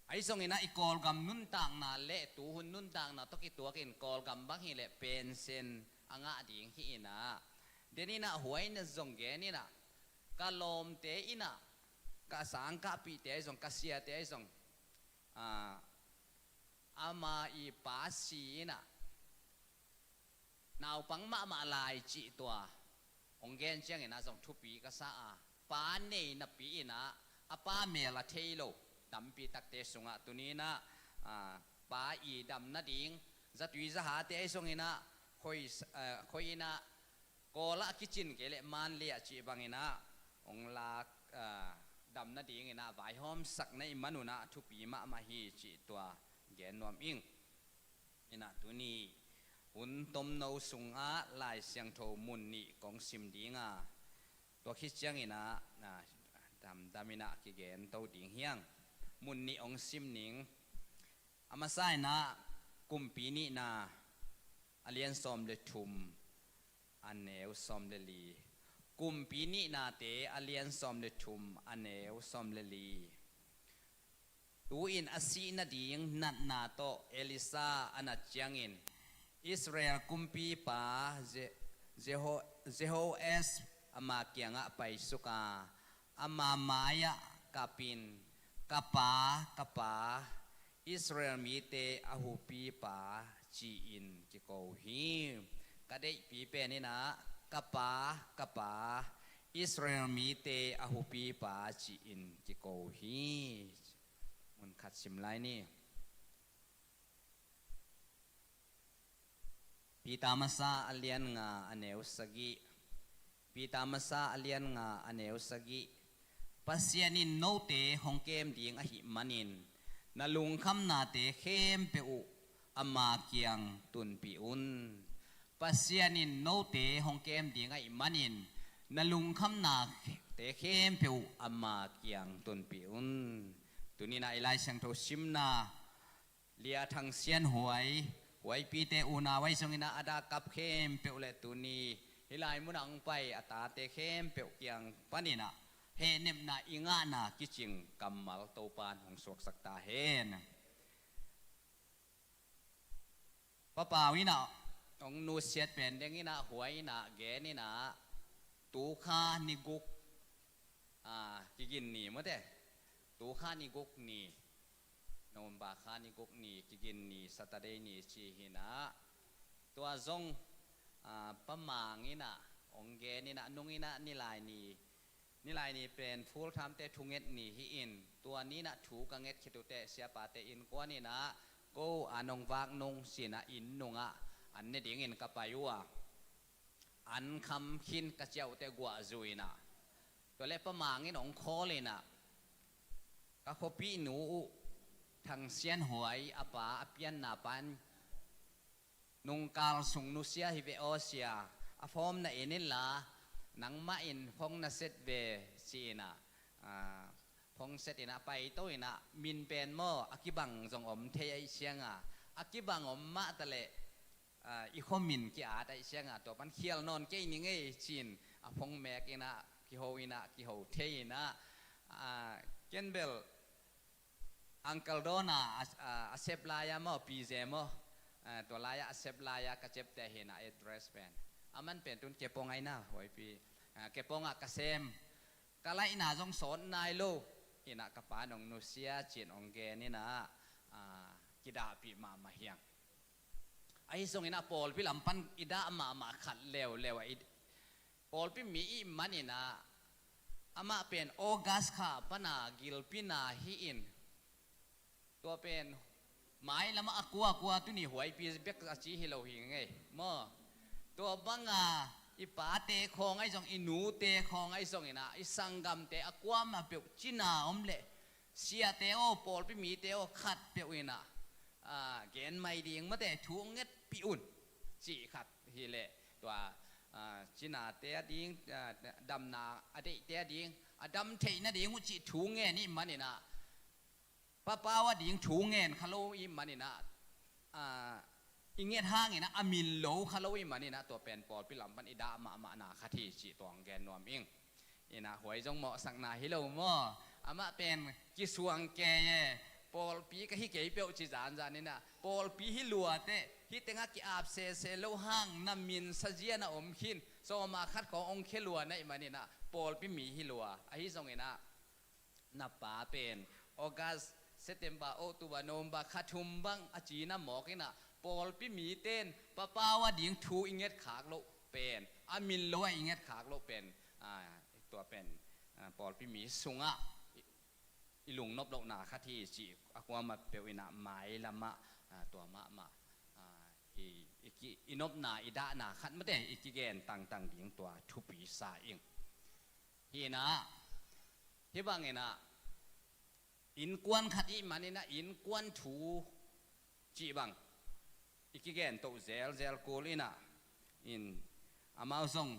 Ahi zong inah i Kawlgam nuntakna le tuhun nuntakna tawh kituak in Kawlgam bang hi leh pension a ngah ding hi inah, den inah huai na zong gen inah, ka lawmte inah, ka sangkahpihte ahi zong, ka siate ahi zong, ah, ama i pa si inah naupang mahmah lai cih tua hong gen ciang inah zong thupi ka sa a, pa nei napi inah a pa mel a thei lo tampi takte sungah tuni inah, ah, pa i dam nading zatui zahate ahi zong inah khoi, ah, khoi inah Kawl ah kicin kei leh Manlei ah cih bang inah hong lak, ah, dam nading inah vaihawmsak na i man un ah thupi mahmah hi cih tua gen nuam ing. Inah tuni hun tomno sungah Lai Siangtho mun nih kong sim ding a, tua khit ciang inah, ah, damdam inah kigen to ding hi ing. Mun nih hong sim ning. A masa inah Kumpi Nihna a lian sawm le thum, a neu sawm le li. Kumpi Nihnate a lian sawm le thum, a neu sawm le li. Tu-in a sih nading natna tawh Elisha a nat ciangin Israel kumpipa Je-, Jeho-, Jehoas ama kiangah paisuk a, ama mai-ah kapin, "Ka pa, ka pa, Israel mite a hupipa," ci-in kiko hi. Ka deihpi pen inah, "Ka pa, ka pa, Israel mite a hupipa," ci-in kiko hi. Mun khat sim lai ni. Peter masa a lian nga, a neu sagih. Peter masa a lian nga, a neu sagih. Pasian in note hong kem ding ahih manin na lungkhamnate khempeuh uh ama kiang tunpih un. Pasian in note hong kem ding ahih manin na lungkhamnate khempeuh uh ama kiang tunpih un. Tuni inah i Lai Siangtho simna Lia Thang Sian Huai, Huaipite unau ahi zong inah a dah kap khempeuh le tuni hih lai munah hong pai a tate khempeuh kiang pan inah hehnepna i ngahna kicing kammal Topa in hong suaksak ta hen. Papau in ah hong nusiat pen ding in ah, huai in ah gen in ah, tu kha ni guk, a, Kigin ni mawte. Tu kha ni guk ni, November kha ni guk ni, Kigin ni, Saturday ni ci hi in ah. Tua zong, a, Pa Mang in ah hong gen in ah, nung in ah Nilai ni, Nilai ni pen Phulthamte thunget ni hi in, tua ni in ah thu ka nget khit uh teh siapate innkuan in ah, ko a nong vak nung ci in ah, inn nung ah an ne dingin ka pai uh a, an kham khin ka ciah uh teh guah zu in ah, tua leh Pa Mang in hong call in ah, ka khuapihnu uh Thang Sian Huai, a pa, a pianna pa in, nungkal sung nusia hi ve aw sia, a form na en inla, nangmah in phong na set ve ci in ah, a, phong set in ah paito in ah, min pen maw a kibang zong om thei ahih ciang a, a kibang om mah ta leh, a, i khuamin ki-at ahih ciang a, tua pan khial nawn kei ning ei ci in, a phong mek in ah, kiho in ah, kiho thei in ah, a, ken bel Uncle Don a, a, a, a sep lai-a maw, Pi Zem aw, a, tua lai-a a sep lai-a ka ciapteh hi in ah, address pen. Aman pen tun Kepong ahi in ah, Huaipi, a, Kepong ah ka sem. Ka laihna zong sawt nai lo in ah, ka pa in hong nusia ci in hong gen in ah, a, kidahpih mahmah hi ing. Ahi zongin ah pawlpi lam pan i dah mahmah khat leuleu ah, i pawlpi mi i hih manin ah, amah pen August kha pan a gilpina hi in, tua pen mailam ah a kuakua, tuni Huaipi bek a ci hi lo hi ing ei maw. Tua bang a i pate khawng ahi zong, i nute khawng ahi zongin ah, i sanggamte a kuamah peuh cina om leh, siate aw, pawlpi mite aw, khat peuh in ah, a, gen mai ding mawte, thu ngetpih un cih khat hi leh, tua, a, cinate a ding, a, damna a deihte a ding, a dam theih nading uh cih thu ngen i hih manin ah, Pa Pau a ding thu ngen kha lo i hih manin ah, a, i nget hangin ah a min lo kha lo i hih manin ah, tua pen pawlpi lam pan i dah mahmahna khat hi cih tua hong gen nuam ing. In ah huai zong mawhsakna hi lo maw? Amah pen kisuang kei e, pawlpi ka hi kei peuh ci zanzan in ah, pawlpi hi lua teh, hih tengah ki-ap sese lo hang, na min sazian a om khin, sawma khat khawng hong khia lua na hih manin ah, pawlpi mi hi lua. Ahi zongin ah, na pa pen August, September, October, November, kha thum bang a cina mawk in ah, pawlpi mite in Pa Pau a ding thu i ngetkhak loh pen, a min lo a i ngetkhak loh pen, a, tua pen, a, pawlpi mi sungah i, i lungnop lohna khat hi cih a kuamah peuh in ah, mailam ah, a, tua mahmah, a, i, i ki, i nopna, i dahna khat mawte i kigen tangtang ding tua thupi sa ing. Hi in ah, hih bangin ah, innkuan khat i hih manin ah, innkuan thu cih bang i kigen toh zelzel kul in ah, in amau zong,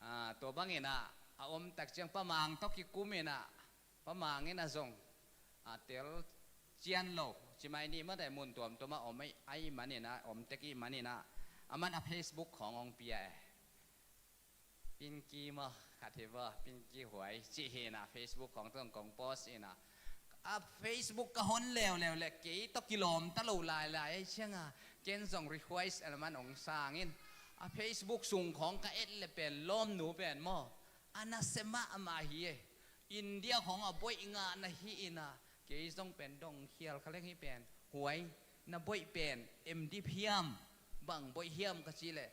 a, tua bangin ah, a om tak ciang Pa Mang tawh kikum in ah, Pa Mang in ah zong, a, tel cian lo, ci mai ni mawte, mun tuamtuam ah om ahi, ahi manin ah, om tek i hih manin ah, aman a Facebook khawng hong pia e. Pinki maw, khat hi maw, Pinki Huai, cih hi in ah, Facebook khawng tawh kong post in ah. A Facebook ka hon leuleu leh kei tawh kilawm ta lo lailai ahih ciang a, ken zong request a lam ah hong sang in. A Facebook sung khawng ka et leh pen lawmnu pen maw, a nasia mahmah hi e. India khawng a boih ngah na hi in ah, kei zong pen dong khial kha leng hi pen. Huai, na boih pen M D P hiam, bang boih hiam ka cih leh,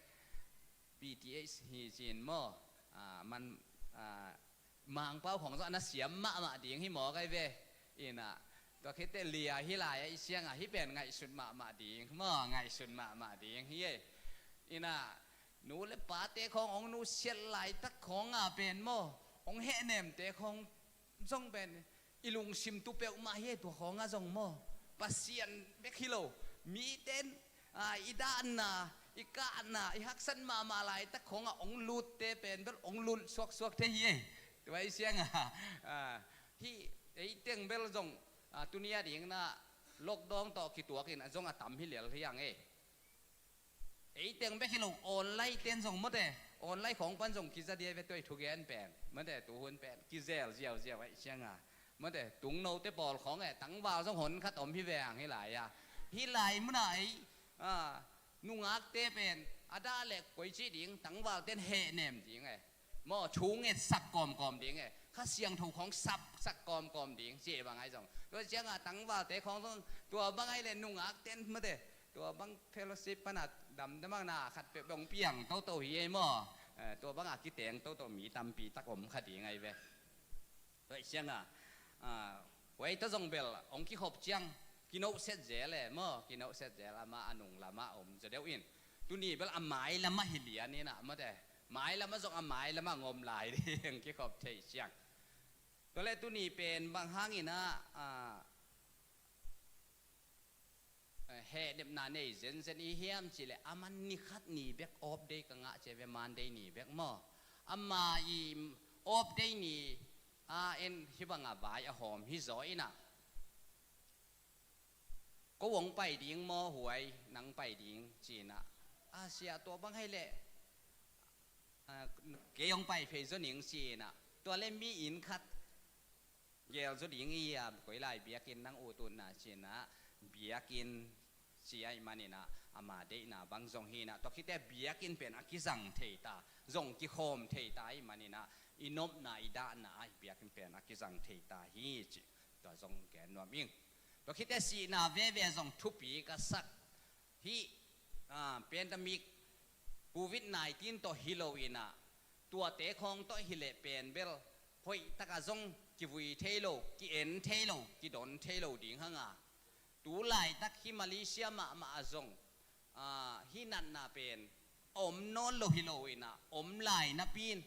B T S hi ci in maw, a, man, a, Mangpau khawng zong a na siam mahmah ding hi maw kai ve. In ah, tua khit teh lia hi lai ahih ciang a, hih pen ngaihsut mahmah ding maw, ngaihsut mahmah ding hi e. In ah, nu le pate khawng hong nusiat laitak khawng a pen maw, hong hehnemte khawng zong pen i lungsim tu peuhmah hi e, tua khawng ah zong maw. Pasian bek hi lo, mite in, a, i dahna, i kahna, i haksat mahmah laitak khawng ah hong lutte pen bel hong lut suaksuak thei hi e. Tua ahih ciang a, a, hih ei teng bel zong, a, tuni a ding in ah lockdown tawh kituak in ah zong a tam hi lel hi ing e. Ei teng bek hi lo, online ten zong mawte, online khawng pan zong kiza dia ve, tua i thugen pen mawte, tuhun pen kizel ziauziau ahih ciang a, mawte, tungnote pawl khawng e, tangval zong hon khat om hi ve ang hih lai-a. Hih lai mun ah ei, A, nungakte pen a dah leh koi ci ding, tangvalte in hehnem ding e. Maw, thu ngetsak kawmkawm ding e. Kha Siangtho khawng sapsak kawmkawm ding ci bang ahi zong. Tua ciangah tangvalte khawng zong tua bang ahih leh nungakte in mate, tua bang fellowship pan a damdam a na khat peuh bang piang toto hi ei maw. Eh, tua bang a kiteng toto mi tampi tak om kha ding ahi ve. Tua ciangah, ah, huai tawh zong bel hong kikhop ciang kinohset zel e maw, kinohset zel, amah a nung lamah om zaw deuh in. Tuni bel a mai lamah hi lian in ah, mate, mai lamah zong a mai lamah ngom lai ding kikhop theih ciang. Tua leh tuni pen bang hangin ah, ah, eh, hehnepna nei zenzen i hiam cih leh, aman ni khat ni bek off day ka ngah ci ve, Monday ni bek maw. Ama i off day ni a en hih bang a vai a hawm hi zaw in ah, ko hong pai ding maw, huai nang pai ding ci in ah, a sia, tua bang ahih leh, a, kei hong pai phei zaw ning ci in ah, tua leh mi inn khat gel zaw ding i a, koi lai biakinn nang ut utna ci in ah, biakinn ci ahih manin ah, ama deihna bang zong hi in ah, tua khit teh biakinn pen a kizang thei ta, zong kikhawm thei ta ahih manin ah, i nopna i dahna ah biakinn pen a kizang thei ta hi cih tua zong gen nuam ing. Tua khit teh sihna veve zong thupi ka sak. Hih, ah, pandemic, covid nineteen tawh hi lo in ah, tuate khawng tawh hi leh pen bel hoih takah zong kivui thei lo, ki-en thei lo, kidon thei lo ding hang a, tu laitak hih Malaysia mahmah ah zong, ah, hih natna pen a om nawn lo hi lo in ah, om lai napi in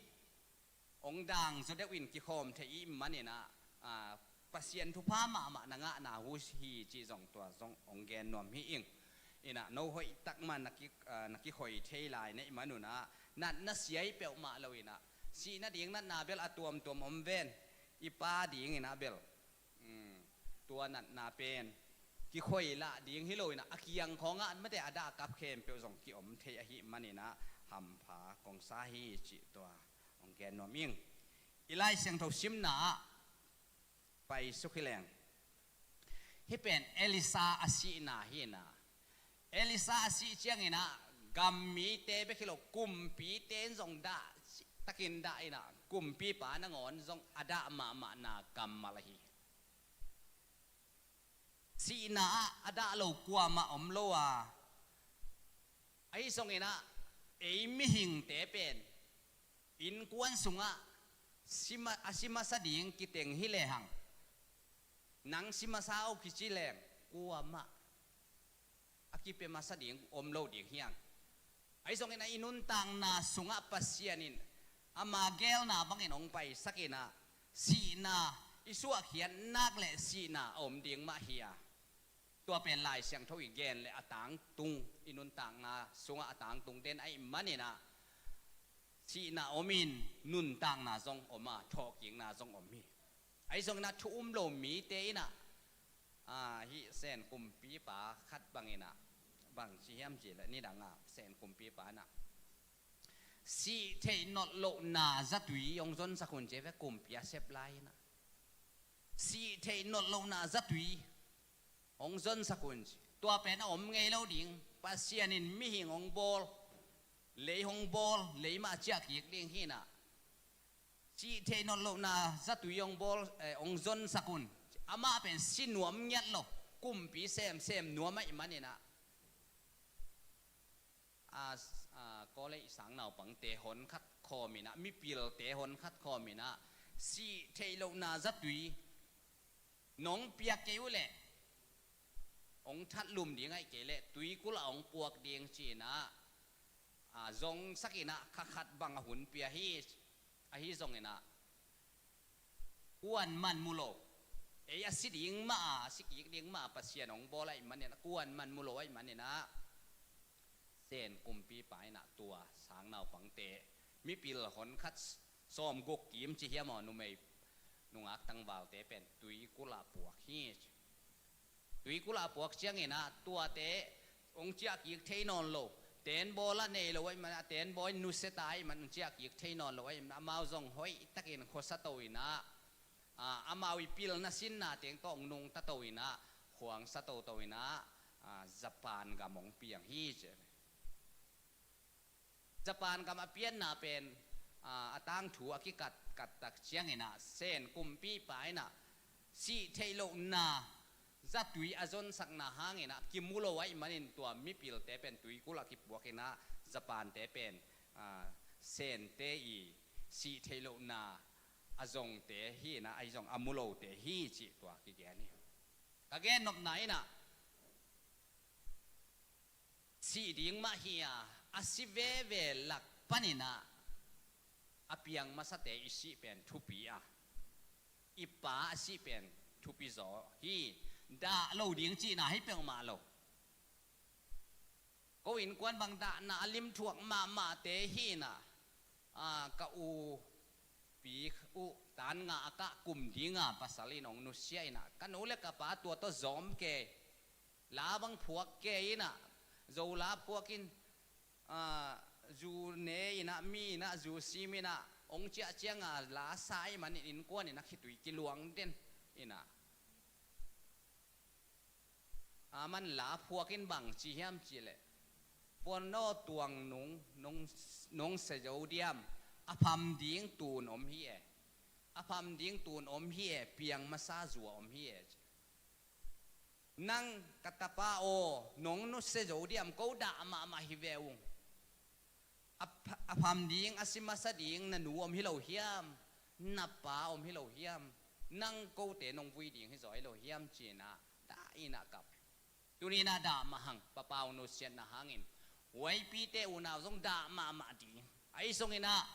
hong dang zaw deuh in kikhawm thei i hih manin ah, ah, Pasian thupha mahmah na ngahna uh hi cih zong tua zong hong gen nuam hi ing. In ah no hoih tak mah na ki, ah, na kikhoi thei lai na hih man un ah, natna sia hi peuhmah lo in ah, sihna ding natna bel a tuamtuam om ven, i pa ding in ah bel, um, tua natna pen kikhoi lah ding hi lo in ah, a kiang khawng ah mate a dah kap khempeuh zong ki-om thei ahih manin ah, hampha kong sa hi cih tua hong gen nuam ing. I Lai Siangtho simna ah pai suk hi leng. Hih pen Elisha a sihna hi in ah, Elisha a sih ciangin ah, gam mite bek hi lo, kumpite in zong dah, takin dah in ah, kumpipa nangawn zong a dah mahmahna kammal ahi. Sihna ah a dah lo kuamah om lo a, ahi zongin ah, ei mihingte pen innkuan sungah si ma-, a si masa ding kiteng hi lehang, nang si masa o kici leng, kuamah a kipia masa ding om lo ding hi hang. Ahi zongin ah i nuntakna sungah Pasian in ama geelna bangin hong paisak in ah, sihna i suahkhiat nak leh sihna a om ding mah hi a, tua pen Lai Siangtho i gen leh a tangtung, i nuntakna sungah a tangtung den ahih manin ah, sihna om in nuntakna zong om a, thawhkikna zong om hi. Ahi zongin ah thu um lo mite in ah, ah, hih Sen kumpipa khat bangin ah, bang ci hiam cih leh nidang ah Sen kumpipa in ah, sih theih nolh lohna zatui hong zonsak un ci ve, kumpi a sep lai in ah, sih theih nolh lohna zatui hong zonsak un ci. Tua pen a om ngei lo ding, Pasian in mihing hong bawl, lei hong bawl, lei mah ciah kik ding hi in ah, sih theih nolh lohna zatui hong bawl, eh, hong zonsak un. Amah pen si nuam ngiat lo, kumpi semsem nuam ahih manin ah, a, a, college sang naupangte hon khat khawm in ah, mipilte hon khat khawm in ah, sih theih lohna zatui nong piak kei uh leh hong that lum ding ahih kei leh tuikulh ah hong puak ding ci in ah, a, zongsak in ah, kha khat bang a hun pia hi. Ahi zongin ah, kuaman mu lo, ei a si ding mah a, a si kik ding mah a Pasian hong bawl ahih manin ah, kuaman mu lo ahih manin ah, Sen kumpipa in ah tua sang naupangte, mipil hon khat sawmguk kim ci hiam aw, numei nungak tangvalte pen tuikulh ah puak hi. Tuikulh ah puak ciangin ah, tuate hong ciah kik thei nawn lo, tenbawl a nei lo ahih man, a tenbawl in nusia ta ahih man, hong ciah kik thei nawn lo ahih man, amau zong hoih takin khuasa to in ah, a, amau i pilna sinna teng tawh hong nungta to in ah, khuangsa toto in ah, ah, Japan gam hong piang hi ci. Japan gam a pianna pen, ah, a tangthu a kikatkat tak ciangin ah Sen kumpipa in ah sih theih lohna zatui a zonsakna hangin ah kimu lo ahih manin tua mipilte pen tuikulh ah kipuakin ah Japan-te pen, ah, Sen-te i sih theih lohna a zongte hi in ah, ahi zong a mu lote hi cih tua kigen hi. Ka gennopna in ah sih ding mah hi a, a si veve lak panin ah a piang masate i sih pen thupi a, i pa a sih pen thupi zaw hi. Dah lo ding cihna hi peuhmah lo. Ko innkuan bang dahna a limthuak mahmahte hi in ah, ah, ka u pi uh tan nga a kah kum dinga pasal in hong nusia in ah, ka nu le ka pa tua tawh zawm kei, la bang phuak kei in ah, Zo la phuakin, ah, zu ne in ah, mi in ah, zu sim in ah hong ciah cianga la sa ahih manin innkuan in ah khitui kiluang den in ah, a man la phuakin bang ci hiam cih leh, puan naw tuang nung, nung, nung se zo diam, a pham ding tun om hi e, a pham ding tun om hi e, piang masa zua om hi e. Nang ka tapa aw, nong nusia zo diam, ko dah mahmah hi ve ung. A pha-, a pham ding, a si masa ding na nu om hi lo hiam, na pa om hi lo hiam, nang kote nong vui ding hi zaw hi lo hiam ci in ah dah in ah kap. Tuni in ah dah mah hang, papa hong nusiatna hangin huaipite unau zong dah mahmah ding. Ahi zongin ah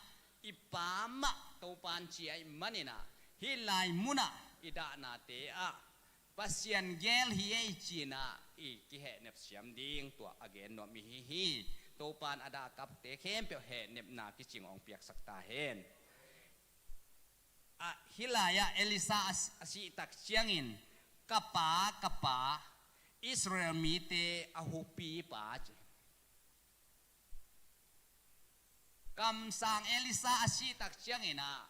i pa mah Topan ci ahih manin ah hih lai munah i dahnate ah Pasian gel hi ei ci in ah i kihehnep siam ding tua a gen nuam i hi hi. Topan a dah a kapte khempeuh hehnepna kicing hong piaksak ta hen. Ah, hih lai-ah Elisha a, a sih tak ciangin, ka pa, ka pa, Israel mite a hupipa ci. Kamsang Elisha a sih tak ciangin ah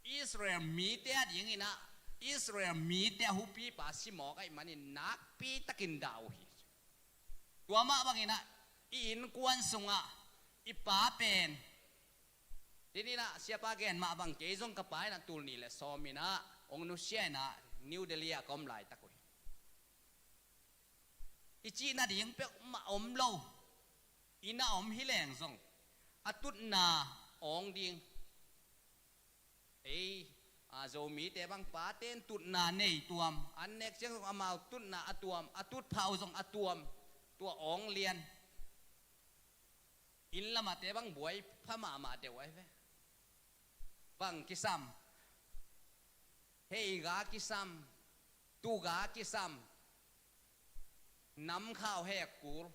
Israel mite a dingin ah Israel mite a hupipa si mawk ahih manin nakpi takin dah uh hi. Tua mah bangin ah i innkuan sungah i pa pen, tuni in ah siapa gen mah bang kei zong ka pa in ah tul nih le sawm in ah hong nusia in ah New Delhi ah ka om laitak uh hi. I cih nading peuhmah om lo. Inn ah om hi leng zong a tutna awng ding. Ei, a, Zomite bang paten tutna nei tuam, an nek ciang zong amau tutna a tuam, a tutphah uh zong a tuam. Tua awng lian. Inn lamate bang buai pha mahmah deuh ahi ve. Bang kisam, heiga kisam, tuga kisam, namkhau hekkul,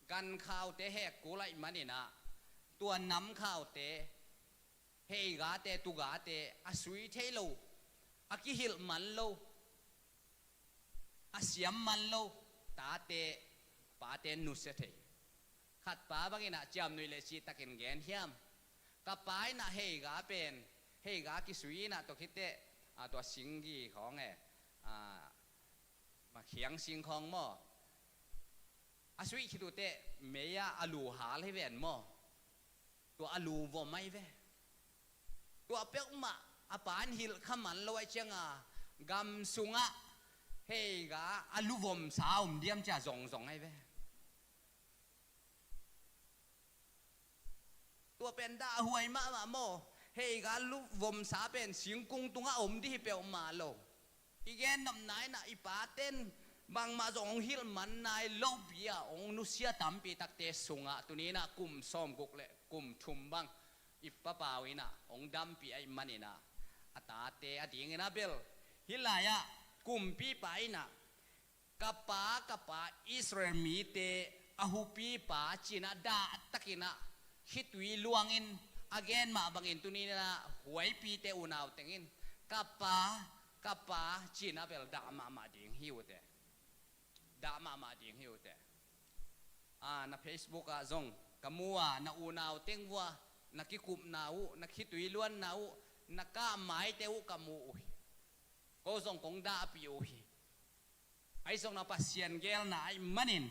gankhaute hekkul ahih manin ah tua namkhaute, heigate, tugate a sui thei lo, a kihilh man lo, a siam man lo tate, pate nusia thei. Khat pa bangin ah ciamnuih le cihtakin gen hiam? Ka pa in ah heiga pen, heiga kisui in ah tua khit teh, a, tua singgi khawng e, a, makhiang sing khawng maw, a suih khit uh teh mei-ah a lu hal hi ven maw? Tua a lu vom ahi ve. Tua peuhmah a pa in hilh kha man lo ahih cianga gam sungah heiga a lu vomsa om diam cia zongzong ahi ve. Tua pen dahhuai mahmah maw? Heiga lu vomsa pen singkung tungah om dih hi peuhmah lo. I gennopna in ah i paten bangmah zong hong hilh man nai lopi-a hong nusia tampi takte sungah tuni in ah kum sawmguk le kum thum bang i papau in ah hong dampih ahih manin ah a tate a dingin ah bel hih lai-ah kumpipa in ah ka pa, ka pa, Israel mite a hupipa ci-in ah dahtakin ah khitui luangin a gen mah bangin tuni in ah huaipite unau tengin ka pa, ka pa ci-in ah bel dah mahmah ding hi uh teh. Dah mahmah ding hi uh teh. A, na Facebook ah zong ka mu a, na unau teng vua na kikupna uh, na khitui luanna uh, na kahmaite uh ka mu uh hi. Ko zong kong dahpih uh hi. Ahi zongin ah Pasian geelna ahih manin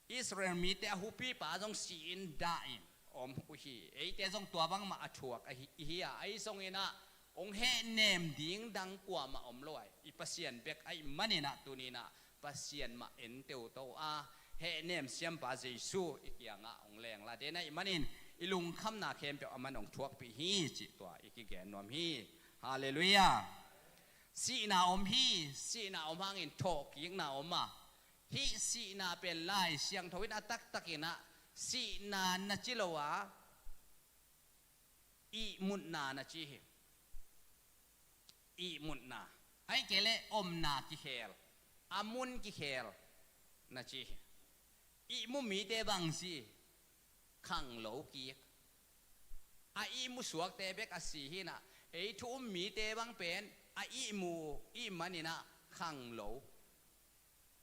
Israel mite a hupipa zong si-in dahin om uh hi. Eite zong tua bangmah a thuak ahi, ihi a, ahi zongin ah hong hehnem ding dang kuamah om lo a, i Pasian bek ahih manin ah tuni-in ah Pasian mah en teuto a, hehnem siampa Jesu i kiangah hong lengla den ahih manin i lungkhamna khempeuh aman hong thuakpih hi cih tua i kigen nuam hi. Halleluiah. Sihna om hi. Sihna om hangin thawhkikna om a, hih sihna pen Lai Siangtho in a taktakin ah sihna na ci lo a, ihmutna na ci hi. Ihmutna. Ahih kei leh omna kikhel, a mun kikhel na ci hi. Ihmu mite bang ci? Khanglo kik. A ihmu suakte bek a si hi-in ah, ei thu um mite bang pen a ihmu ahih manin ah khanglo.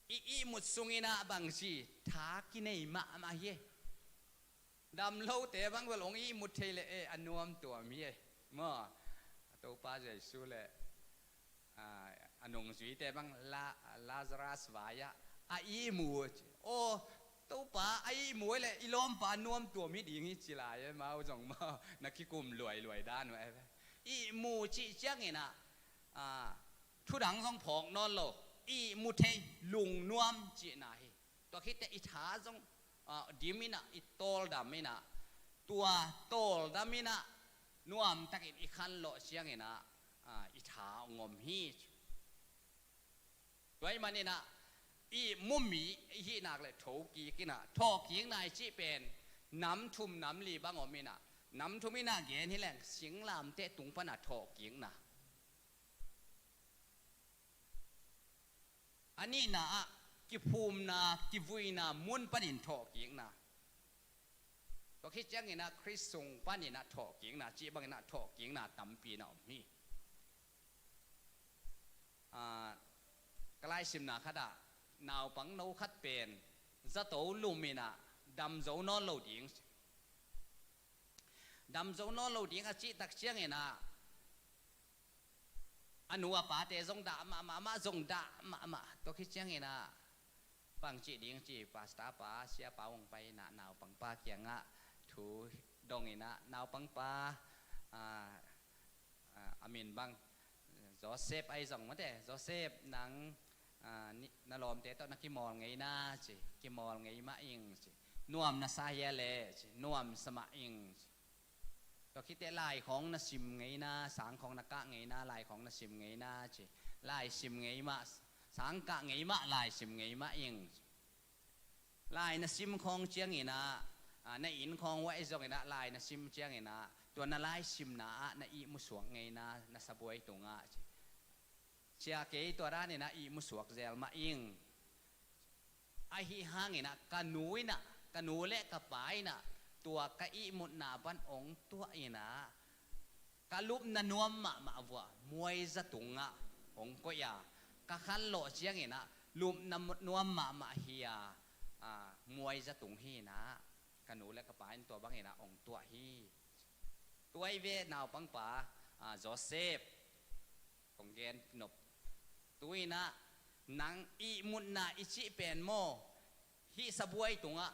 I ihmut sungin ah bang ci? Tha kinei mahmah hi. Damlote bang bel hong ihmut thei leh, eh, a nuamtuam hi. Maw, a Topa Jesu le, ah, a nungzuite bang La-, Lazarus vai-ah a ihmu ci. Aw, Topa, a ihmu leh i lawmpa a nuamtuam hi ding hi ci lai, eh, amau zong maw, na kikum luailuai dan uh, eh. Ihmu cih ciangin ah, ah, thudang zong phawk nawn lo, ihmu thei, lungnuam cihna hi. Tua khit teh i tha zong, ah, dim in ah, i tawldam in ah, tua tawldam in ah nuamtakin i khanlawh ciangin ah, ah, i tha hong om hi. Tua ahih manin ah ihmu mi i hih nak leh thokik in ah, thawhkikna i cih pen nam thum nam li bang om in ah, nam thum in ah gen hi leng singlamteh tung pan a thawhkikna. A nihna ah kiphumna, kivuina mun panin thawhkikna. Tua khit ciangin ah Khrist sung panin ah thawhkikna, cih bangin ah thawhkikna tampi na om hi. Ah, ka laisimna khat ah naupangno khat pen zato lum in ah damzo nawn lo ding. Damzo nawn lo ding a cih tak ciangin ah a nu a pate zong dah mahmah, amah zong dah mahmah. Tua khit ciangin ah bang cih ding ci, pastor pa, siapa hong pai in ah naupangpa kiangah thu dong in ah, naupangpa, ah, ah, a min bang Joseph ahi zong mate, Joseph, nang, ah, ni-, na lawmte tawh na kimawl ngei na ci, kimawl ngei mah ing ci. Nuam na sa hia leh ci, nuam sa mah ing ci. Tua khit teh lai khawng na sim ngei na, sang khawng na kah ngei na, lai khawng na sim ngei na ci. Lai sim ngei mah, sang kah ngei mah, lai sim ngei mah ing. Lai na sim khawng ciangin ah, ah, na inn khawng uh ahi zongin ah, lai na sim ciangin ah, tua na laisimna ah na ihmu suak ngei na, na sabuai tungah ci. Sia, kei tua danin ah ihmu suak zel mah ing. Ahi hangin ah ka nu in ah, ka nu le ka pa in ah tua ka ihmutna pan hong tuah in ah, ka lupna nuam mahmah vuah muaiza tungah hong koih a, ka khanlawh ciangin ah lupna mu-, nuam mahmah hi a, ah, muaiza tung hi in ah, ka nu le ka pa in tua bangin ah hong tuah hi. Tua hi ve naupangpa, ah, Joseph. Kong gen nop. Tu-in ah nang ihmutna i cih pen maw, hih sabuai tungah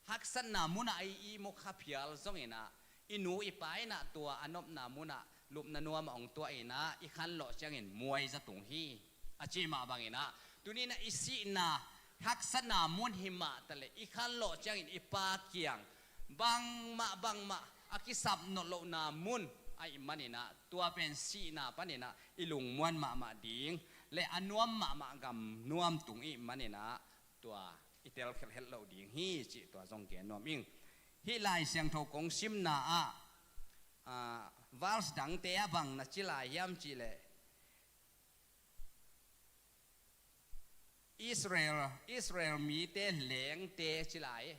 haksatna munah i ihmu kha phial zongin ah, i nu i pa in ah tua a nopna munah lupna nuamah hong tuah in ah, i khanlawh ciangin muaiza tung hi, a cih mah bangin ah, tuni-in ah i sihna haksatna mun hi mah taleh, i khanlawh ciangin i Pa kiang bangmah bangmah a kisap nolh lohna mun ahih manin ah, tua pen sihna panin ah i lungmuan mahmah ding le a nuam mahmah gam nuam tung ihih manin ah, tua i telkhialh het loh ding hi cih tua zong gen nuam ing. Hih Lai Siangtho kong simna ah, ah, verse dangte ah bang na ci lai hiam cih leh, Israel, Israel mite lengte ci lai.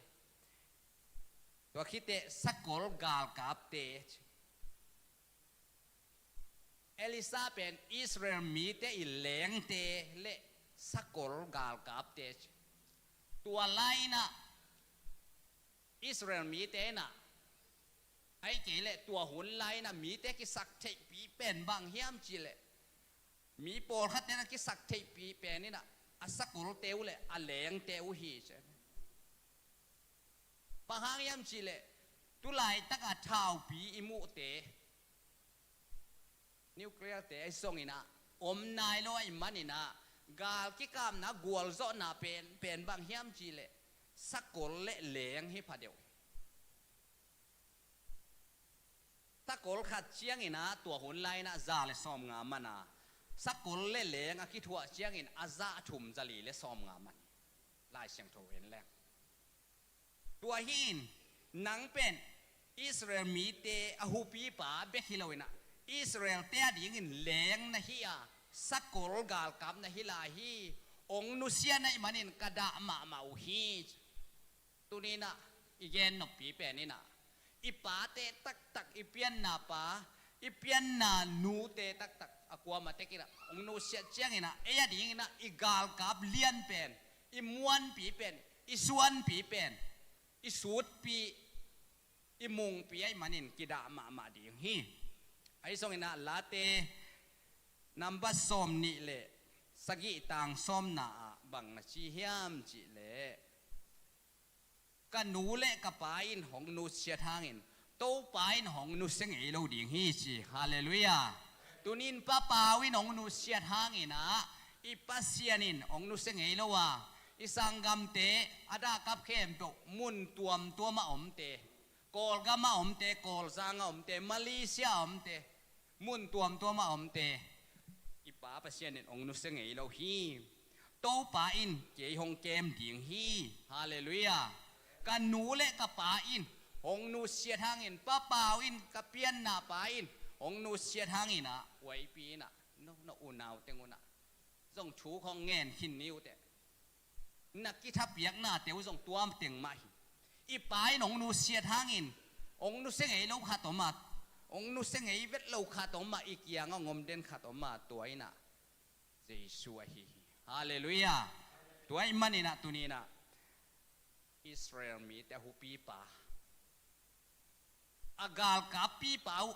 Tua khit teh sakol galkapte ci. Elisha pen Israel mite i lengte le sakol galkapte ci. Tua lai-in ah Israel mite in ah, ahih kei leh tua hun lai-in ah mite kisaktheihpih pen bang hiam cih leh, mi pawlkhat in ah kisaktheihpih pen in ah, a sakolte uh le a lengte uh hi ci. Bang hang hiam cihleh, tu laitak a thaupi i muhte, nuclear te ahi zongin ah, om nai lo ahih manin ah, gal kikapna gualzawhna pen, pen bang hiam cihleh, sakol le leng hi phadeuh. Sakol khat ciangin ah, tua hun lai-in ah za le sawmnga man a, sakol le leng a kithuah ciangin a za thum za li le sawmnga man. Lai Siangtho en leng. Tua hi-in, nang pen Israel mite a hupipa bek hi lo-in ah, Israel-te adingin leng na hi a, sakol galkap na hi lai hi. Hong nusia na hih manin ka dah mahmah uh hi. Tuni-in ah i gen noppi pen in ah, i pate taktak, i pianna pa, i pianna nute taktak, a kuamah tek in ah hong nusiat ciangin ah, ei adingin ah i galkap lian pen, i muanpi pen, i suanpi pen, i sutpi, i mungpi ahih manin kidah mahmah ding hi. Ahi zongin ah Late number sawmnih le sagih, tang sawmna ah bang na ci hiam cihleh, ka nu le ka pa in hong nusiat hangin Topa in hong nusia ngei lo ding hi ci. Halleluiah. Tuni-in Pa Pau in hong nusiat hangin ah, i Pasian in hong nusia ngei lo a, i sanggamte, a dahkap khempeuh, mun tuamtuam a omte, Kawlgam a omte, Kawlzang a omte, Malaysia a omte, mun tuamtuam a omte, i Pa Pasian in hong nusia ngei lo hi. Topa in kei hong kem ding hi. Halleluiah. Ka nu le ka pa in hong nusiat hangin, Pa Pau in, ka pianna pa in hong nusiat hangin ah, huaipi in ah, no, no, unau teng un ah zong thu khawng ngen khin ni uh teh. Na kithapiaknate uh zong tua teng mah hi. I pa in hong nusiat hangin, hong nusia ngei lo khat om a, hong nusia ngei vet lo khat om a, i kiangah hong om den khat om a, tua in ah Jesu ahi hi. Halleluiah. Tua ahih manin ah tuni-in ah Israel mite a hupipa, a galkappipa uh,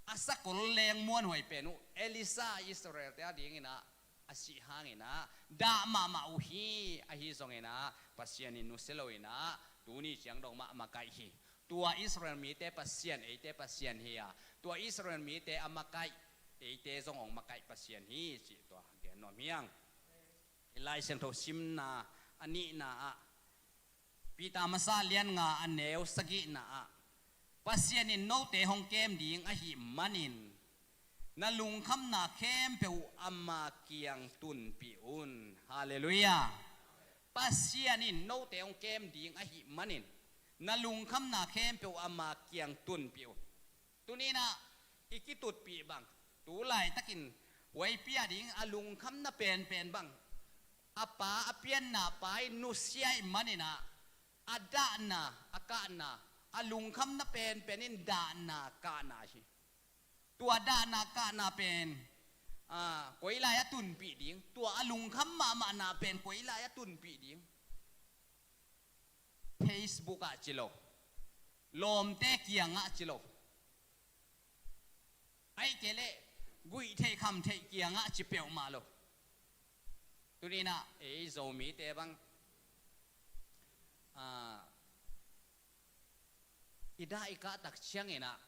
a sakol leng muanhuai pen uh Elisha, Israel-te adingin ah a sih hangin ah dah mahmah uh hi. Ahi zongin ah Pasian in nusia lo-in ah, tuni ciang dong mah a makaih hi. Tua Israel mite Pasian, eite Pasian hi a, tua Israel mite a makaih, eite zong hong makaih Pasian hi cih tua gen nuam hi hang. I Lai Siangtho simna a nihna ah, Peter masa lian nga a neu sagihna ah, Pasian in note hong kem ding ahih manin, na lungkhamna khempeuh ama kiang tunpih un. Halleluiah. Pasian in note hong kem ding ahih manin, na lungkhamna khempeuh ama kiang tunpih un. Tuni-in ah i kitutpih bang, tu laitakin huaipi ading a lungkhamna penpen bang, a pa, a pianna pa in nusia ahih manin ah, a dahna, a kahna, a lungkhamna penpen in dahna kahna hi. Tua dahna kahna pen, ah, koi lai-ah tunpih ding, tua a lungkham mahmahna pen koi lai-ah tunpih ding. Facebook ah ci lo, lawmte kiangah ci lo, ahih kei leh guihtheih khamtheih kiangah ci peuhmah lo. Tuni-in ah ei Zomite bang, ah, i dah i kah tak ciangin ah,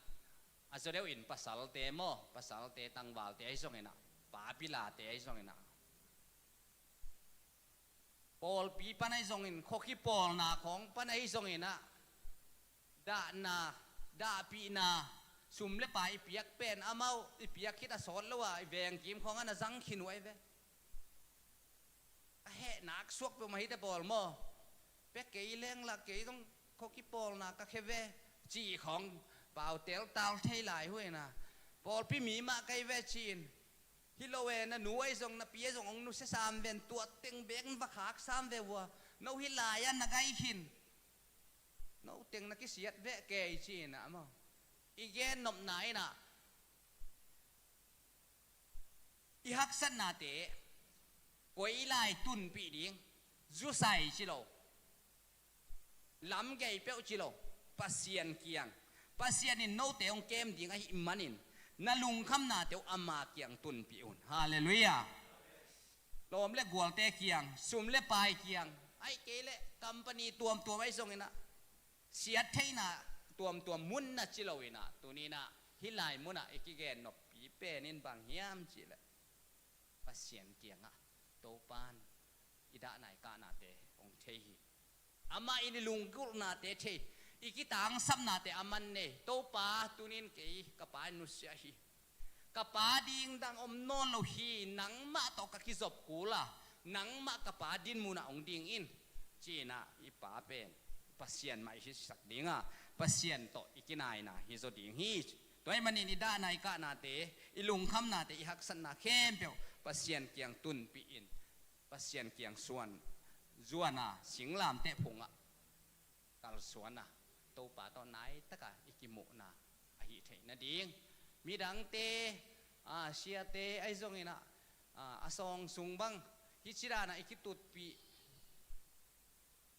a zaw deuh in pasalte maw, pasalte tangvalte ahi zongin ah, papilate ahi zongin ah, pawlpi pan ahi zongin, khua kipawlna khawng pan ahi zongin ah, dahna, dahpihna, sum le pai i piak pen amau i piak khit a sawt lo a, i vengkim khawng a na zang khin uh ahi ve. A hehna suak peuhmah hi te pawl maw. Pia kei leng la, kei zong khua kipawlna ka khia ve, cih khawng pau teltal thei lai uh hi na. Pawlpi mi mah ka hi ve ci-in, hi lo e, na nu ahi zong, na pi ahi zong hong nusia sam ven, tua teng bek va khak sam ve ua, no hi lai-ah na gai khin, no teng na kisiat veh kei ci-in ah maw. I gen nopna in ah, i haksatnate koi lai tunpih ding, zusai ci lo, lamgei peuh ci lo, Pasian kiang. Pasian in note hong kem ding ahih manin, na lungkhamnate uh ama kiang tunpih un. Halleluiah. lawm le gualte kiang, sum le pai kiang, ahih kei leh company tuamtuam ahi zongin ah, siat theihna tuamtuam mun na ci lo in ah, tuni in ah hih lai munah i kigen noppi pen in bang hiam cih leh, Pasian kiangah Topa'n i dahna i kahnate hong thei hi. Amah in i lunggulhnate thei, i kitangsapnate a man nei. Topa, tuni in kei ka pa in nusia hi. Ka pa ding dang om nawn lo hi, nangmah tawh ka kizop kul a, nangmah ka pa din munah hong ding in, ci-in ah i pa pen Pasian mah i hisak ding a, Pasian tawh i kinaina hi zaw ding hi. Tua ahih manin i dahna i kahnate, i lungkhamnate, i haksatna khempeuh Pasian kiang tunpih in, Pasian kiang suan, zuan a, singlamteh phungah kalsuan a, Topa tawh nai taka i kimuhna ahih theih nading. Midangte, a, siate ahi zongin ah, a, a sawng sung bang hih ci dan ah i kitutpih,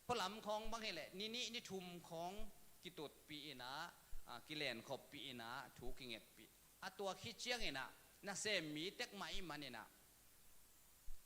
khualam khawng bang hi leh ni nih ni thum khawng kitutpih in ah, a, kilenkhopih in ah, thu kingetpih. A tuak hi ciangin ah, nasem mi tek mah ahih manin ah,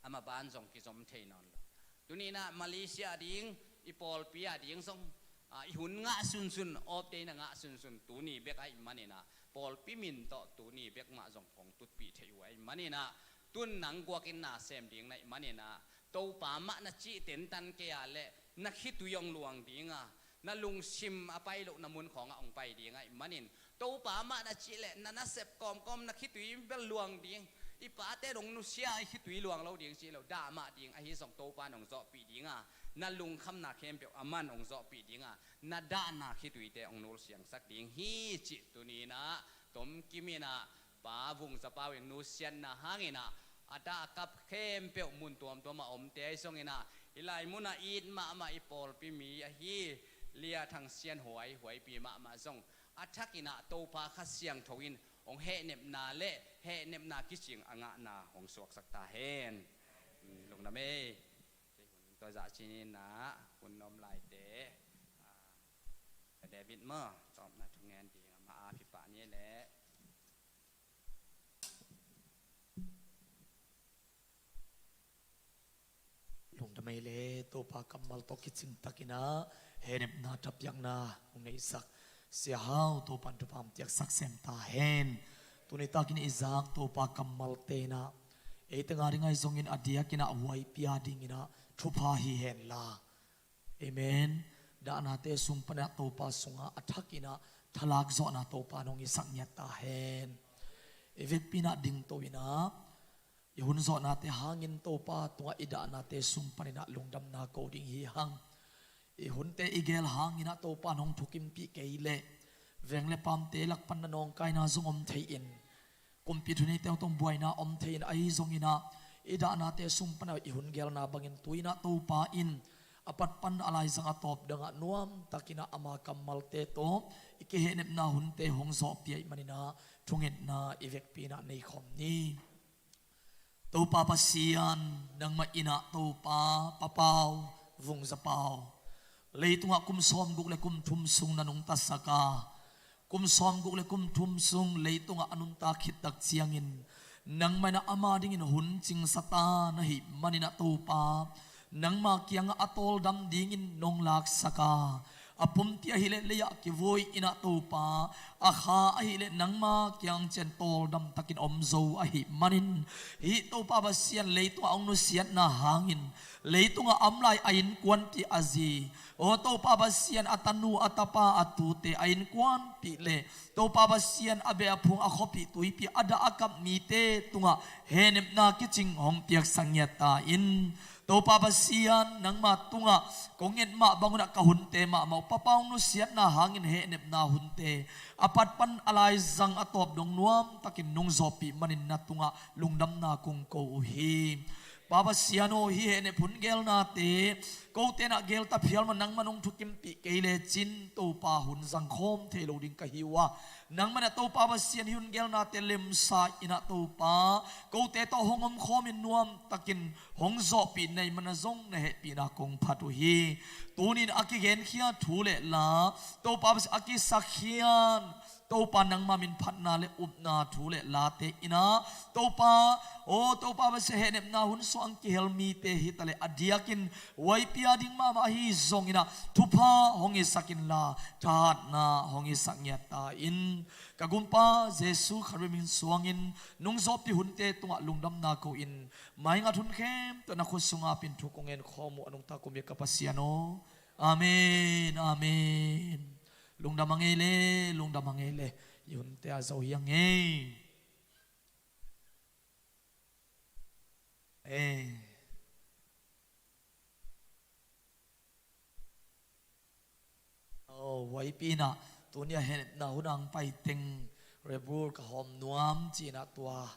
a maban zong kizom thei nawn lo. Tuni in ah Malaysia a ding, i pawlpi a ding zong, a, i hun ngah sunsun, off day na ngah sunsun, tuni bek ahih manin ah, pawlpi min tawh tuni bek mah zong kong tutpih thei uh ahih manin ah, tun nang guakin na sem ding na hih manin ah, Topa mah na cih tentan kei a leh na khitui hong luang ding a, na lungsim a pai lohna mun khawngah hong pai ding ahih manin, Topa mah na cih leh na nasep kawmkawm na khitui bel luang ding. I pate in hong nusia a, i khitui luang lo ding cih lo, dah mah ding, ahi zong Topa in hong zawhpih ding a, na lungkhamna khempeuh aman hong zawhpih ding a, na dahna khituite hong nulsiangsak ding hi cih tuni in ah tomkim in ah, Pa Vung Za Pau in nusiatna hangin ah, a dah a kap khempeuh mun tuamtuam a omte ahi zongin ah, hih lai munah it mahmah i pawlpi mi ahi Lia Thang Sian Huai, Huaipi mahmah zong a thakin ah Topa Kha Siangtho in hong hehnepna le hehnepna kicing a ngahna hong suaksak ta hen. Lungdam ei. Kei hun tua zah ci-in ah, hun om laite, a, David maw, tawpna thungen ding amah a pipah ni leh. Lungdam ei le, Topa kammal tawh kicing takin ah hehnepna thapiakna hong neihsak Sia Hau, Topa'n thupha hong piaksak sem ta hen. Tuni takin i zak Topa kammalte in ah, eite nga ding ahi zongin a diakin ah Huaipi a dingin ah thupha hi hen la. Amen. Dahnate sung panin ah Topa sungah a thakin ah thalak zawhna Topa'n hong hisak ngiat ta hen. I vekpi in ah dingto in ah, i hun zawhnate hangin Topa tungah i dahnate sung panin ah lungdamna ko ding hi hang. I hunte i gel hangin ah Topa'n hong thukimpih kei leh veng le paamte lak pan na nawngkaina zong om thei-in, kumpi thuneite tawh buaina om thei-in, ahi zongin ah i dahnate sung panin ah i hun gelna bangin tu-in ah Topa in a pat pan a laizang a tawp dangah nuam takin ah ama kammalte tawh i kihehnepna hunte hong zawhpih ahih manin ah thungetna i vekpi in ah nei khawm ni. Topa Pasian, nangmah in ah Topa, Pa Pau Vung Za Pau, leitungah kum sawmguk le kum thum sung na nungtasak a, kum sawmguk le kum thum sung leitungah a nuntak khit tak ciangin, nangmah in ah ama dingin hun cingsa ta na hih manin ah Topa, nangma kiangah a tawldam dingin nong laksak a, a pumpi ahih leh lei-ah kivui in ah Topa, a kha ahih leh nangma kiang ciang tawldam takin om zo ahih manin, hih Topa Pasian leitungah hong nusiatna hangin, leitungah a om lai a innkuanpih a zi, aw Topa Pasian, a tanu, a tapa, a tute a innkuanpih leh Topa Pasian, a beh a phung, a khuapih tuipih, a dah a kap mite tungah hehnepna kicing hong piaksak ngiat ta in. Topa Pasian, nangma tungah kong nget mah bang un ah ka hunte mahmah uh, Pa Pau nusiatna hangin hehnepna hunte a pat pan a laizang a tawp dong nuam takin nong zawhpih manin na tungah lungdamna kong ko uh hi. Pa Pasian aw, hih hehnep hun gelnate kote in ah gel ta phial maw, nangmah in hong thukimpih kei lecin Topa, hun zangkhawm thei lo ding ka hi uh a, nangmah in ah Topa Pasian hih hun gelnate lemsa in ah Topa, kote tawh hong omkhawmin nuam takin hong zawhpih na hih manin ah zong na hehpihna kong phat uh hi. Tuni-in a kigenkhia thu le la, Topa Pasian, a kisakkhiat Topa nangma min phatna le upna thu le late in ah, Topa, aw Topa, va sia hehnepna hun suang kihel mite hi ta le, a diakin Y P a ding mahmah hi zongin ah, thupha hong hisak inla, thahatna hong hisak ngiat ta in. Ka gumpa Jesu Khazih min suangin nungzawhpi hunte tungah lungdamna ko in, maingat hun khempeuh na khut sungah pinthu kong ngen khawm uh, a nungta kum bek ka Pasian aw. Amen, amen. Lungdam a ngei le, lungdam a ngei le. I hunte a zo hi a ngei. Eh. Oh, huaipi in ah, tuni a hehnepna hun ang pai teng, Rebur ka hawm nuam ci-in ah tua.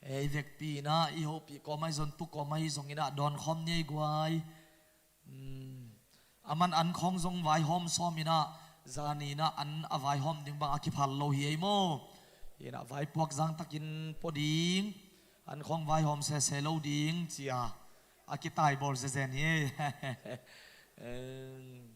Eh, i vekpi in ah, i hopih kawm ahi zong, tu kawm ahi zongin ah, dawn khawm ni ei guai. Hmm. Aman an khawng zong vaihawm sawm in ah, zani in ah an a vaihawm ding bang a kiphal lo hi ei maw. Hi in ah vaipuak zangtakin pua ding, an khawng vaihawm sese lo ding ci-a a kitaibawl zezen hi ei. Em,